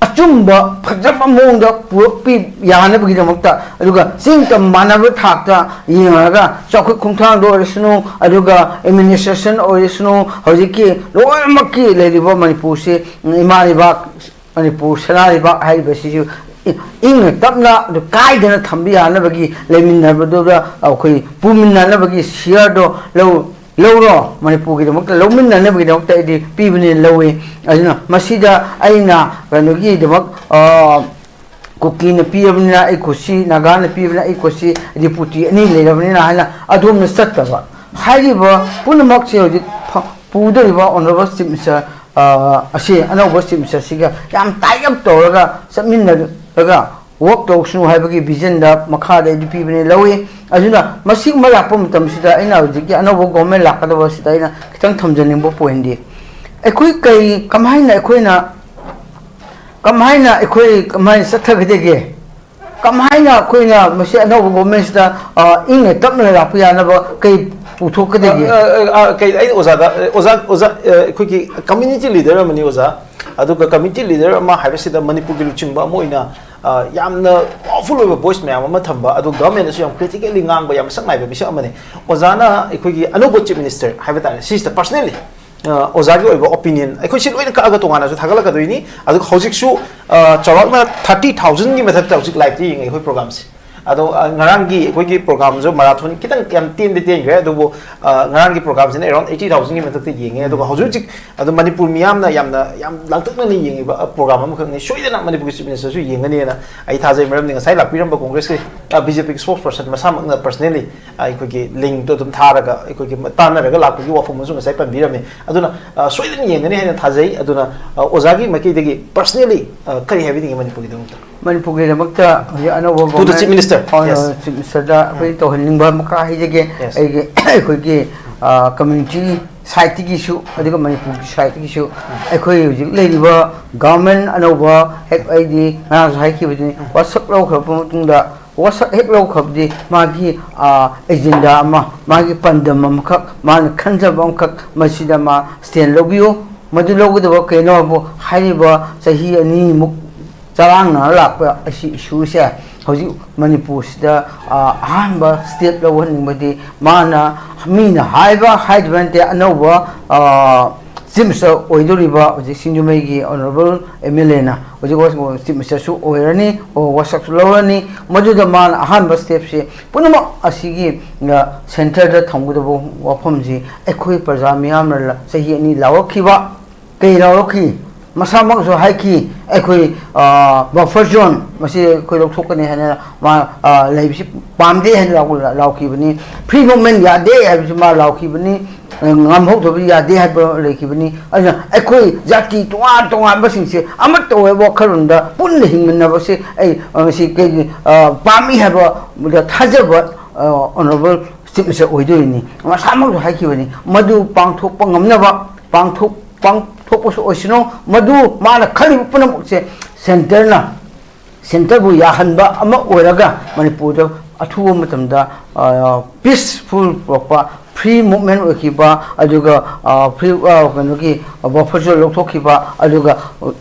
ꯑꯆꯨꯝꯕ ꯐꯖꯕ ꯃꯑꯣꯡꯗ ꯄꯨꯔꯛꯄꯤ ꯌꯥꯅꯕꯒꯤꯗꯃꯛꯇ, ꯑꯗꯨꯒ ꯆꯤꯡ ꯇꯝ ꯃꯥꯟꯅꯕ ꯊꯥꯛꯇ ꯌꯦꯡꯉꯒ, ꯆꯥꯎꯈꯠ ꯈꯣꯡꯊꯥꯡꯗ ꯑꯣꯏꯔꯁꯅꯨ, ꯑꯗꯨꯒ administration ꯑꯣꯏꯔꯁꯅꯨ, ꯍꯧꯖꯤꯛꯀꯤ ꯂꯣꯏꯅꯃꯛꯀꯤ ꯂꯩꯔꯤꯕ ꯃꯅꯤꯄꯨꯔꯁꯤ, ꯏꯃꯥ ꯂꯩꯕꯥꯛ, ꯃꯅꯤꯄꯨꯔ ꯁꯅꯥ ꯂꯩꯕꯥꯛ ꯍꯥꯏꯔꯤꯕꯁꯤꯁꯨ ꯏ-, ꯏꯪꯅ ꯇꯞꯅ ꯑꯗꯨ ꯀꯥꯏꯗꯅ ꯊꯝꯕ ꯌꯥꯅꯕꯒꯤ, ꯂꯩꯃꯤꯟꯅꯕꯗꯨꯗ ꯑꯩꯈꯣꯏ ꯄꯨꯃꯤꯟꯅꯅꯕꯒꯤ share ꯗꯣ ꯂꯧ-, ꯂꯧꯔꯣ, ꯃꯅꯤꯄꯨꯔꯒꯤꯗꯃꯛꯇ ꯂꯧꯃꯤꯟꯅꯅꯕꯒꯤꯗꯃꯛꯇ ꯑꯩꯗꯤ ꯄꯤꯕꯅꯦꯅ ꯂꯧꯏ꯫ ꯑꯗꯨꯅ ꯃꯁꯤꯗ ꯑꯩꯅ ꯀꯩꯅꯣꯒꯤꯗꯃꯛ, ꯑ, ꯀꯨꯀꯤꯅ ꯄꯤꯔꯕꯅꯤꯅ ꯑꯩ ꯀꯨꯁꯤ, ꯅꯥꯒꯥꯅ ꯄꯤꯕꯅꯤꯅ ꯑꯩ ꯀꯨꯁꯤ, deputy ꯑꯅꯤ ꯂꯩꯔꯕꯅꯤꯅ ꯍꯥꯏꯅ ꯑꯗꯣꯝꯗ ꯆꯠꯇꯕ꯫ ꯍꯥꯏꯔꯤꯕ ꯄꯨꯝꯅꯃꯛꯁꯦ ꯍꯧꯖꯤꯛ ꯐ-, ꯄꯨꯗꯧꯔꯤꯕ honourable chief minister, ꯑ, ꯑꯁꯤ ꯑꯅꯧꯕ chief minister ꯁꯤꯒ ꯌꯥꯝ tie up ꯇꯧꯔꯒ ꯆꯠꯃꯤꯟꯅꯔꯒ work ꯇꯧꯁꯅꯨ ꯍꯥꯏꯕꯒꯤ vision ꯗ ꯃꯈꯥꯗ ꯑꯩꯗꯤ ꯄꯤꯕꯅꯦ ꯂꯧꯏ꯫ ꯑꯗꯨꯅ ꯃꯁꯤꯒꯨꯝꯕ ꯂꯥꯛꯄ ꯃꯇꯝꯁꯤꯗ ꯑꯩꯅ ꯍꯧꯖꯤꯛꯀꯤ ꯑꯅꯧꯕ government ꯂꯥꯛꯀꯗꯕ ꯑꯁꯤꯗ ꯑꯩꯅ ꯈꯤꯇꯪ ꯊꯝꯖꯅꯤꯡꯕ point ꯗꯤ, ꯑꯩꯈꯣꯏ ꯀꯩ ꯀꯃꯥꯏꯅ ꯑꯩꯈꯣꯏꯅ ꯀꯃꯥꯏꯅ ꯑꯩꯈꯣꯏ ꯀꯃꯥꯏꯅ ꯆꯠꯊꯒꯗꯒꯦ? ꯀꯃꯥꯏꯅ ꯑꯩꯈꯣꯏꯅ ꯃꯁꯤ ꯑꯅꯧꯕ ꯒꯣꯔꯃꯦꯟꯁꯤꯗ, ꯑ, ꯏꯪꯅ ꯇꯞꯅ ꯂꯥꯛꯄ ꯌꯥꯅꯕ ꯀꯩ ꯄꯨꯊꯣꯛꯀꯗꯒꯦ? ꯑ, ꯑ, ꯑ, ꯀꯩ, ꯑꯩ ꯑꯣꯖꯥꯗ, ꯑꯣꯖꯥ, ꯑꯣꯖꯥ, ꯑ, ꯑꯩꯈꯣꯏꯒꯤ ꯀꯝꯃ꯭ꯌꯨꯅꯤꯇꯤ ꯂꯤꯗꯔ ꯑꯃꯅꯤ, ꯑꯣꯖꯥ꯫ ꯑꯗꯨꯒ ꯀꯝꯃ꯭ꯌꯨꯅꯤꯇꯤ ꯂꯤꯗꯔ ꯑꯃ ꯍꯥꯏꯕꯁꯤꯗ ꯃꯅꯤꯄꯨꯔꯒꯤ ꯂꯨꯆꯤꯡꯕ ꯑꯃ ꯑꯣꯏꯅ, ꯑ, ꯌꯥꯝꯅ ꯄꯥꯋꯔꯐꯨꯜ ꯑꯣꯏꯕ ꯚꯣꯏꯁ ꯃꯌꯥꯝ ꯑꯃ ꯊꯝꯕ, ꯑꯗꯨ ꯒꯚꯔꯟꯃꯦꯟꯗꯁꯨ ꯌꯥꯝ ꯀ꯭ꯔꯤꯇꯤꯀꯦꯜꯂꯤ ꯉꯥꯡꯕ ꯌꯥꯝ ꯃꯁꯛ ꯅꯥꯏꯕ ꯃꯤꯁꯛ ꯑꯃꯅꯤ꯫ ꯑꯣꯖꯥꯅ ꯑꯩꯈꯣꯏꯒꯤ ꯑꯅꯧꯕ ꯆꯤꯐ ꯃꯤꯅꯤꯁꯇꯔ ꯍꯥꯏꯕ ꯇꯥꯔꯦ, ꯁꯤꯁꯤꯗ ꯄꯔꯁꯅꯦꯜꯂꯤ, ꯑ, ꯑꯣꯖꯥꯒꯤ ꯑꯣꯏꯕ ꯑꯣꯄꯤꯅꯤꯌꯟ, ꯑꯩꯈꯣꯏ ꯁꯤ ꯂꯣꯏꯅ ꯀꯛꯑꯒ ꯇꯣꯉꯥꯟꯅꯁꯨ ꯊꯥꯒꯠꯂꯛꯀꯗꯣꯏꯅꯤ꯫ ꯑꯗꯨꯒ ꯍꯧꯖꯤꯛꯁꯨ, ꯑ, ꯆꯥꯎꯔꯥꯛꯅ ꯊꯥꯔꯇꯤ ꯊꯥꯎꯖꯟꯒꯤ ꯃꯊꯛꯇ ꯍꯧꯖꯤꯛ ꯂꯥꯏꯚꯇ ꯌꯦꯡꯉꯦ ꯑꯩꯈꯣꯏ ꯄ꯭ꯔꯣꯒ꯭ꯔꯥꯝꯁꯦ꯫ ꯑꯗꯣ, ꯑ, ꯉꯔꯥꯡꯒꯤ ꯑꯩꯈꯣꯏꯒꯤ ꯄ꯭ꯔꯣꯒ꯭ꯔꯥꯝꯁꯨ ꯃꯔꯥꯊꯣꯟ ꯈꯤꯇꯪ ꯌꯥꯝ ꯇꯦꯟꯗꯤ ꯇꯦꯟꯈ꯭ꯔꯦ, ꯑꯗꯨꯕꯨ, ꯑ, ꯉꯔꯥꯡꯒꯤ ꯄ꯭ꯔꯣꯒ꯭ꯔꯥꯝꯁꯤꯅ ꯑꯦꯔꯥꯎꯟ ꯑꯩꯠꯇꯤ ꯊꯥꯎꯖꯟꯒꯤ ꯃꯊꯛꯇ ꯌꯦꯡꯉꯦ꯫ ꯑꯗꯨꯒ ꯍꯧꯖꯤꯛ ꯍꯧꯖꯤꯛ ꯑꯗꯨ ꯃꯅꯤꯄꯨꯔ ꯃꯤꯌꯥꯝꯅ ꯌꯥꯝꯅ, ꯌꯥꯝ ꯂꯥꯡꯇꯛꯅꯅ ꯌꯦꯡꯉꯤꯕ, ꯑ, ꯄ꯭ꯔꯣꯒ꯭ꯔꯥꯝ ꯑꯃꯈꯛꯅꯤ꯫ ꯁꯣꯏꯗꯅ ꯃꯅꯤꯄꯨꯔꯒꯤ ꯆꯤꯐ ꯃꯤꯅꯤꯁꯇꯔꯁꯨ ꯌꯦꯡꯒꯅꯤꯅ ꯑꯩ ꯊꯥꯖꯩ, ꯃꯔꯝꯗꯤ ꯉꯁꯥꯏ ꯂꯥꯛꯄꯤꯔꯝꯕ ꯀꯣꯡꯒ꯭ꯔꯦꯁꯀꯤ, ꯑ, ꯕꯤ ꯖꯦ ꯄꯤꯒꯤ ꯁ꯭ꯄꯣꯛꯁ ꯄꯔꯁꯟ ꯃꯁꯥꯃꯛꯅ ꯄꯔꯁꯅꯦꯜꯂꯤ ꯑꯩꯈꯣꯏꯒꯤ ꯂꯤꯡꯇꯣ ꯑꯗꯨꯝ ꯊꯥꯔꯒ ꯑꯩꯈꯣꯏꯒꯤ ꯇꯥꯟꯅꯔꯒ ꯂꯥꯛꯄꯒꯤ ꯋꯥꯐꯝ ꯑꯃꯁꯨ ꯉꯁꯥꯏ ꯄꯟꯕꯤꯔꯝꯃꯤ꯫ ꯑꯗꯨꯅ, ꯑ, ꯁꯣꯏꯗꯅ ꯌꯦꯡꯒꯅꯤ ꯍꯥꯏꯅ ꯊꯥꯖꯩ꯫ ꯑꯗꯨꯅ, ꯑ, ꯑꯣꯖꯥꯒꯤ ꯃꯥꯏꯀꯩꯗꯒꯤ ꯄꯔꯁꯅꯦꯜꯂꯤ, ꯑ, ꯀꯔꯤ ꯍꯥꯏꯕꯤꯅꯤꯡꯉꯤ ꯃꯅꯤꯄꯨꯔꯒꯤꯗꯃꯛꯇ? ꯃꯅꯤꯄꯨꯔꯒꯤꯗꯃꯛꯇ ꯍꯧꯖꯤꯛ ꯑꯅꯧꯕ To the government, Chief Minister, ꯑ, yes. Chief Ministerꯗ ꯑꯩꯈꯣꯏ ꯎꯝ. ꯇꯧꯍꯟꯅꯤꯡꯕ ꯃꯈꯥ ꯍꯥꯏꯖꯒꯦ꯫ Yes. ꯑꯩꯒꯤ, ꯑꯩꯈꯣꯏꯒꯤ, ꯑ, ꯀꯝꯃ꯭ꯌꯨꯅꯤꯇꯤ ꯁꯥꯏꯠꯇꯒꯤꯁꯨ, ꯑꯗꯨꯒ ꯃꯅꯤꯄꯨꯔꯒꯤ ꯁꯥꯏꯠꯇꯒꯤꯁꯨ, ꯎꯝ. ꯑꯩꯈꯣꯏ ꯍꯧꯖꯤꯛ ꯂꯩꯔꯤꯕ ꯒꯚꯔꯟꯃꯦꯟ ꯑꯅꯧꯕ ꯍꯦꯛ, ꯑꯩꯗꯤ ꯉꯔꯥꯡꯁꯨ ꯍꯥꯏꯈꯤꯕꯗꯨꯅꯤ, ꯎꯝ. ꯋꯥꯁꯛ ꯂꯧꯈ꯭ꯔꯕ ꯃꯇꯨꯡꯗ, ꯋꯥꯁꯛ ꯍꯦꯛ ꯂꯧꯈ꯭ꯔꯕꯗꯤ ꯃꯥꯒꯤ, ꯑ, ꯑꯦꯖꯦꯟꯗꯥ ꯑꯃ, ꯃꯥꯒꯤ ꯄꯥꯟꯗꯝ ꯑꯃꯈꯛ, ꯃꯥꯅ ꯈꯟꯖꯕ ꯑꯃꯈꯛ, ꯃꯁꯤꯗ ꯃꯥ ꯁ꯭ꯇꯦꯟ ꯂꯧꯕꯤꯌꯨ꯫ ꯃꯗꯨ ꯂꯧꯒꯗꯕ ꯀꯩꯅꯣꯕꯨ ꯍꯥꯏꯔꯤꯕ ꯆꯍꯤ ꯑꯅꯤꯃꯨꯛ ꯆꯔꯥꯡꯅꯅ ꯂꯥꯛꯄ ꯑꯁꯤ ꯏꯁꯨꯁꯦ ꯍꯧꯖꯤꯛ ꯃꯅꯤꯄꯨꯔꯁꯤꯗ, ꯑ, ꯑꯍꯥꯟꯕ ꯁ꯭ꯇꯦꯞ ꯂꯧꯍꯟꯅꯤꯡꯕꯗꯤ ꯃꯥꯅ, ꯃꯤꯅ ꯍꯥꯏꯕ ꯍꯥꯏꯗꯕ ꯅꯠꯇꯦ, ꯑꯅꯧꯕ, ꯑ, ꯆꯤꯐ ꯃꯤꯅꯤꯁꯇꯔ ꯑꯣꯏꯗꯧꯔꯤꯕ ꯍꯧꯖꯤꯛ ꯁꯤꯡꯖꯃꯩꯒꯤ ꯑꯣꯅꯔꯦꯕꯜ ꯑꯦꯝ ꯑꯦꯜ ꯑꯦꯅ ꯍꯧꯖꯤꯛ ꯆꯤꯐ ꯃꯤꯅꯤꯁꯇꯔꯁꯨ ꯑꯣꯏꯔꯅꯤ, ꯋꯥꯁꯛꯁꯨ ꯂꯧꯔꯅꯤ꯫ ꯃꯗꯨꯗ ꯃꯥꯅ ꯑꯍꯥꯟꯕ ꯁ꯭ꯇꯦꯞꯁꯦ ꯄꯨꯝꯅꯃꯛ ꯑꯁꯤꯒꯤ, ꯑ, ꯁꯦꯟꯇꯔꯗ ꯊꯝꯒꯗꯕ ꯋꯥꯐꯝꯁꯤ ꯑꯩꯈꯣꯏ ꯄ꯭ꯔꯖꯥ ꯃꯤꯌꯥꯝꯅ ꯂ-, ꯆꯍꯤ ꯑꯅꯤ ꯂꯥꯎꯔꯛꯈꯤꯕ, ꯀꯩ ꯂꯥꯎꯔꯛꯈꯤ? ꯃꯁꯥꯃꯛꯁꯨ ꯍꯥꯏꯈꯤ, ꯑꯩꯈꯣꯏ, ꯑ, ꯕꯐꯔ ꯖꯣꯟ ꯃꯁꯤ ꯑꯩꯈꯣꯏ ꯂꯧꯊꯣꯛꯀꯅꯤ ꯍꯥꯏꯅ ꯃꯥ, ꯑ, ꯂꯩꯕꯁꯤ ꯄꯥꯝꯗꯦ ꯍꯥꯏꯅ ꯂꯥꯎ-, ꯂꯥꯎꯈꯤꯕꯅꯤ꯫ ꯐ꯭ꯔꯤ ꯃꯨꯚꯃꯦꯟ ꯌꯥꯗꯦ ꯍꯥꯏꯕꯁꯤ ꯃꯥ ꯂꯥꯎꯈꯤꯕꯅꯤ꯫ ꯉꯝꯍꯧꯗꯕ ꯌꯥꯗꯦ ꯍꯥꯏꯕ ꯂꯩꯈꯤꯕꯅꯤ꯫ ꯑꯗꯨꯅ ꯑꯩꯈꯣꯏ ꯖꯥꯇꯤ ꯇꯣꯉꯥꯟ ꯇꯣꯉꯥꯟꯕꯁꯤꯡꯁꯦ ꯑꯃꯠꯇ ꯑꯣꯏꯕ ꯋꯥꯈꯜꯂꯣꯟꯗ ꯄꯨꯟꯅ ꯍꯤꯡꯃꯤꯟꯅꯕꯁꯦ ꯑꯩ, ꯑ, ꯃꯁꯤ ꯀꯩꯒꯤ, ꯑ, ꯄꯥꯝꯃꯤ ꯍꯥꯏꯕꯗ ꯊꯥꯖꯕ, ꯑ, ꯑꯣꯅꯔꯦꯕꯜ ꯆꯤꯐ ꯃꯤꯅꯤꯁꯇꯔ ꯑꯣꯏꯗꯣꯔꯤꯅꯤ꯫ ꯃꯁꯥꯃꯛꯁꯨ ꯍꯥꯏꯈꯤꯕꯅꯤ꯫ ꯃꯗꯨ ꯄꯥꯡꯊꯣꯛꯄ ꯉꯝꯅꯕ, ꯄꯥꯡꯊꯣꯛ-, ꯄꯥꯡꯊꯣꯛꯄꯁꯨ ꯑꯣꯏꯁꯅꯨ, ꯃꯗꯨ ꯃꯥꯅ ꯈꯜꯂꯤꯕ ꯄꯨꯝꯅꯃꯛꯁꯦ ꯁꯦꯟꯇꯔꯅ, ꯁꯦꯟꯇꯔꯕꯨ ꯌꯥꯍꯟꯕ ꯑꯃ ꯑꯣꯏꯔꯒ ꯃꯅꯤꯄꯨꯔꯗ ꯑꯊꯨꯕ ꯃꯇꯝꯗ ꯄꯤꯁꯐꯨꯜ ꯄꯨꯔꯛꯄ, ꯐ꯭ꯔꯤ ꯃꯨꯚꯃꯦꯟ ꯑꯣꯏꯈꯤꯕ, ꯑꯗꯨꯒ ꯐ꯭ꯔꯤ, ꯀꯩꯅꯣꯒꯤ, ꯕꯐꯔ ꯖꯣꯟ ꯂꯧꯊꯣꯛꯈꯤꯕ, ꯑꯗꯨꯒ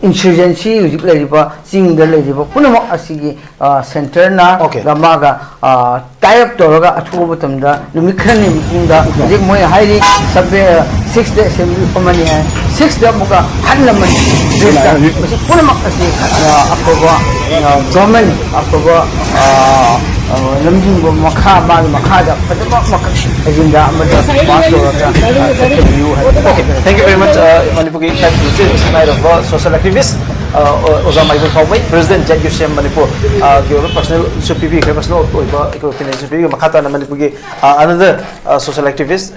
ꯏꯟꯁꯔꯖꯦꯟꯁꯤ ꯍꯧꯖꯤꯛ ꯂꯩꯔꯤꯕ ꯆꯤꯡꯗ ꯂꯩꯔꯤꯕ ꯄꯨꯝꯅꯃꯛ ꯑꯁꯤꯒꯤ ꯁꯦꯟꯇꯔꯅ Okay. ꯃꯥꯒ ꯇꯥꯏ ꯑꯞ ꯇꯧꯔꯒ ꯑꯊꯨꯕ ꯃꯇꯝꯗ ꯅꯨꯃꯤꯠ ꯈꯔꯅꯤ ꯃꯇꯨꯡꯗ ꯍꯧꯖꯤꯛ ꯃꯣꯏ ꯍꯥꯏꯔꯤ ꯁꯤꯛꯁꯇ ꯑꯦꯁꯦꯝꯕ꯭ꯂꯤ ꯐꯝꯃꯅꯤ ꯍꯥꯏ, ꯁꯤꯛꯁꯇ ꯑꯃꯨꯛꯀ ꯍꯟꯅ ꯃꯁꯤ ꯄꯨꯝꯅꯃꯛ ꯑꯁꯤ ꯑꯐꯕ ꯒꯣꯔꯃꯦꯟ, ꯑꯐꯕ ꯂꯝꯖꯤꯡꯕ ꯃꯈꯥ, ꯃꯥꯒꯤ ꯃꯈꯥꯗ ꯐꯖꯕ ꯃꯈꯜ ꯑꯦꯖꯦꯟꯗꯥ ꯑꯃꯗ ꯄꯥꯁ ꯇꯧꯔꯒ ꯆꯠꯊꯕꯤꯌꯨ ꯍꯥꯏꯕ꯫ Okay, thank you very much. Uh, ꯃꯅꯤꯄꯨꯔꯒꯤ ꯏꯀꯥꯏ ꯈꯨꯝꯅꯕꯁꯦ ꯁꯛꯅꯥꯏꯔꯕ ꯁꯣꯁꯤꯌꯦꯜ ꯑꯦꯛꯇꯤꯚꯤꯁ ꯑꯣꯖꯥ ꯃꯥꯏꯕꯝ ꯐꯥꯎꯃꯩ, ꯄ꯭ꯔꯦꯁꯤꯗꯦꯟ ꯖꯦꯠ ꯌꯨ ꯁꯤ ꯑꯦꯝ ꯃꯅꯤꯄꯨꯔ ꯒꯤ ꯑꯣꯏꯕ ꯄꯔꯁꯅꯦꯜꯁꯨ ꯄꯤꯕꯤꯈ꯭ꯔꯦ, ꯄꯔꯁꯅꯦꯜ ꯑꯣꯏꯕ ꯑꯣꯄꯤꯅꯤꯌꯟꯁꯨ ꯄꯤꯕꯤꯈ꯭ꯔꯦ꯫ ꯃꯈꯥ ꯇꯥꯅ ꯃꯅꯤꯄꯨꯔꯒꯤ ꯑꯅꯗꯔ ꯁꯣꯁꯤꯌꯦꯜ ꯑꯦꯛꯇꯤꯚꯤꯁ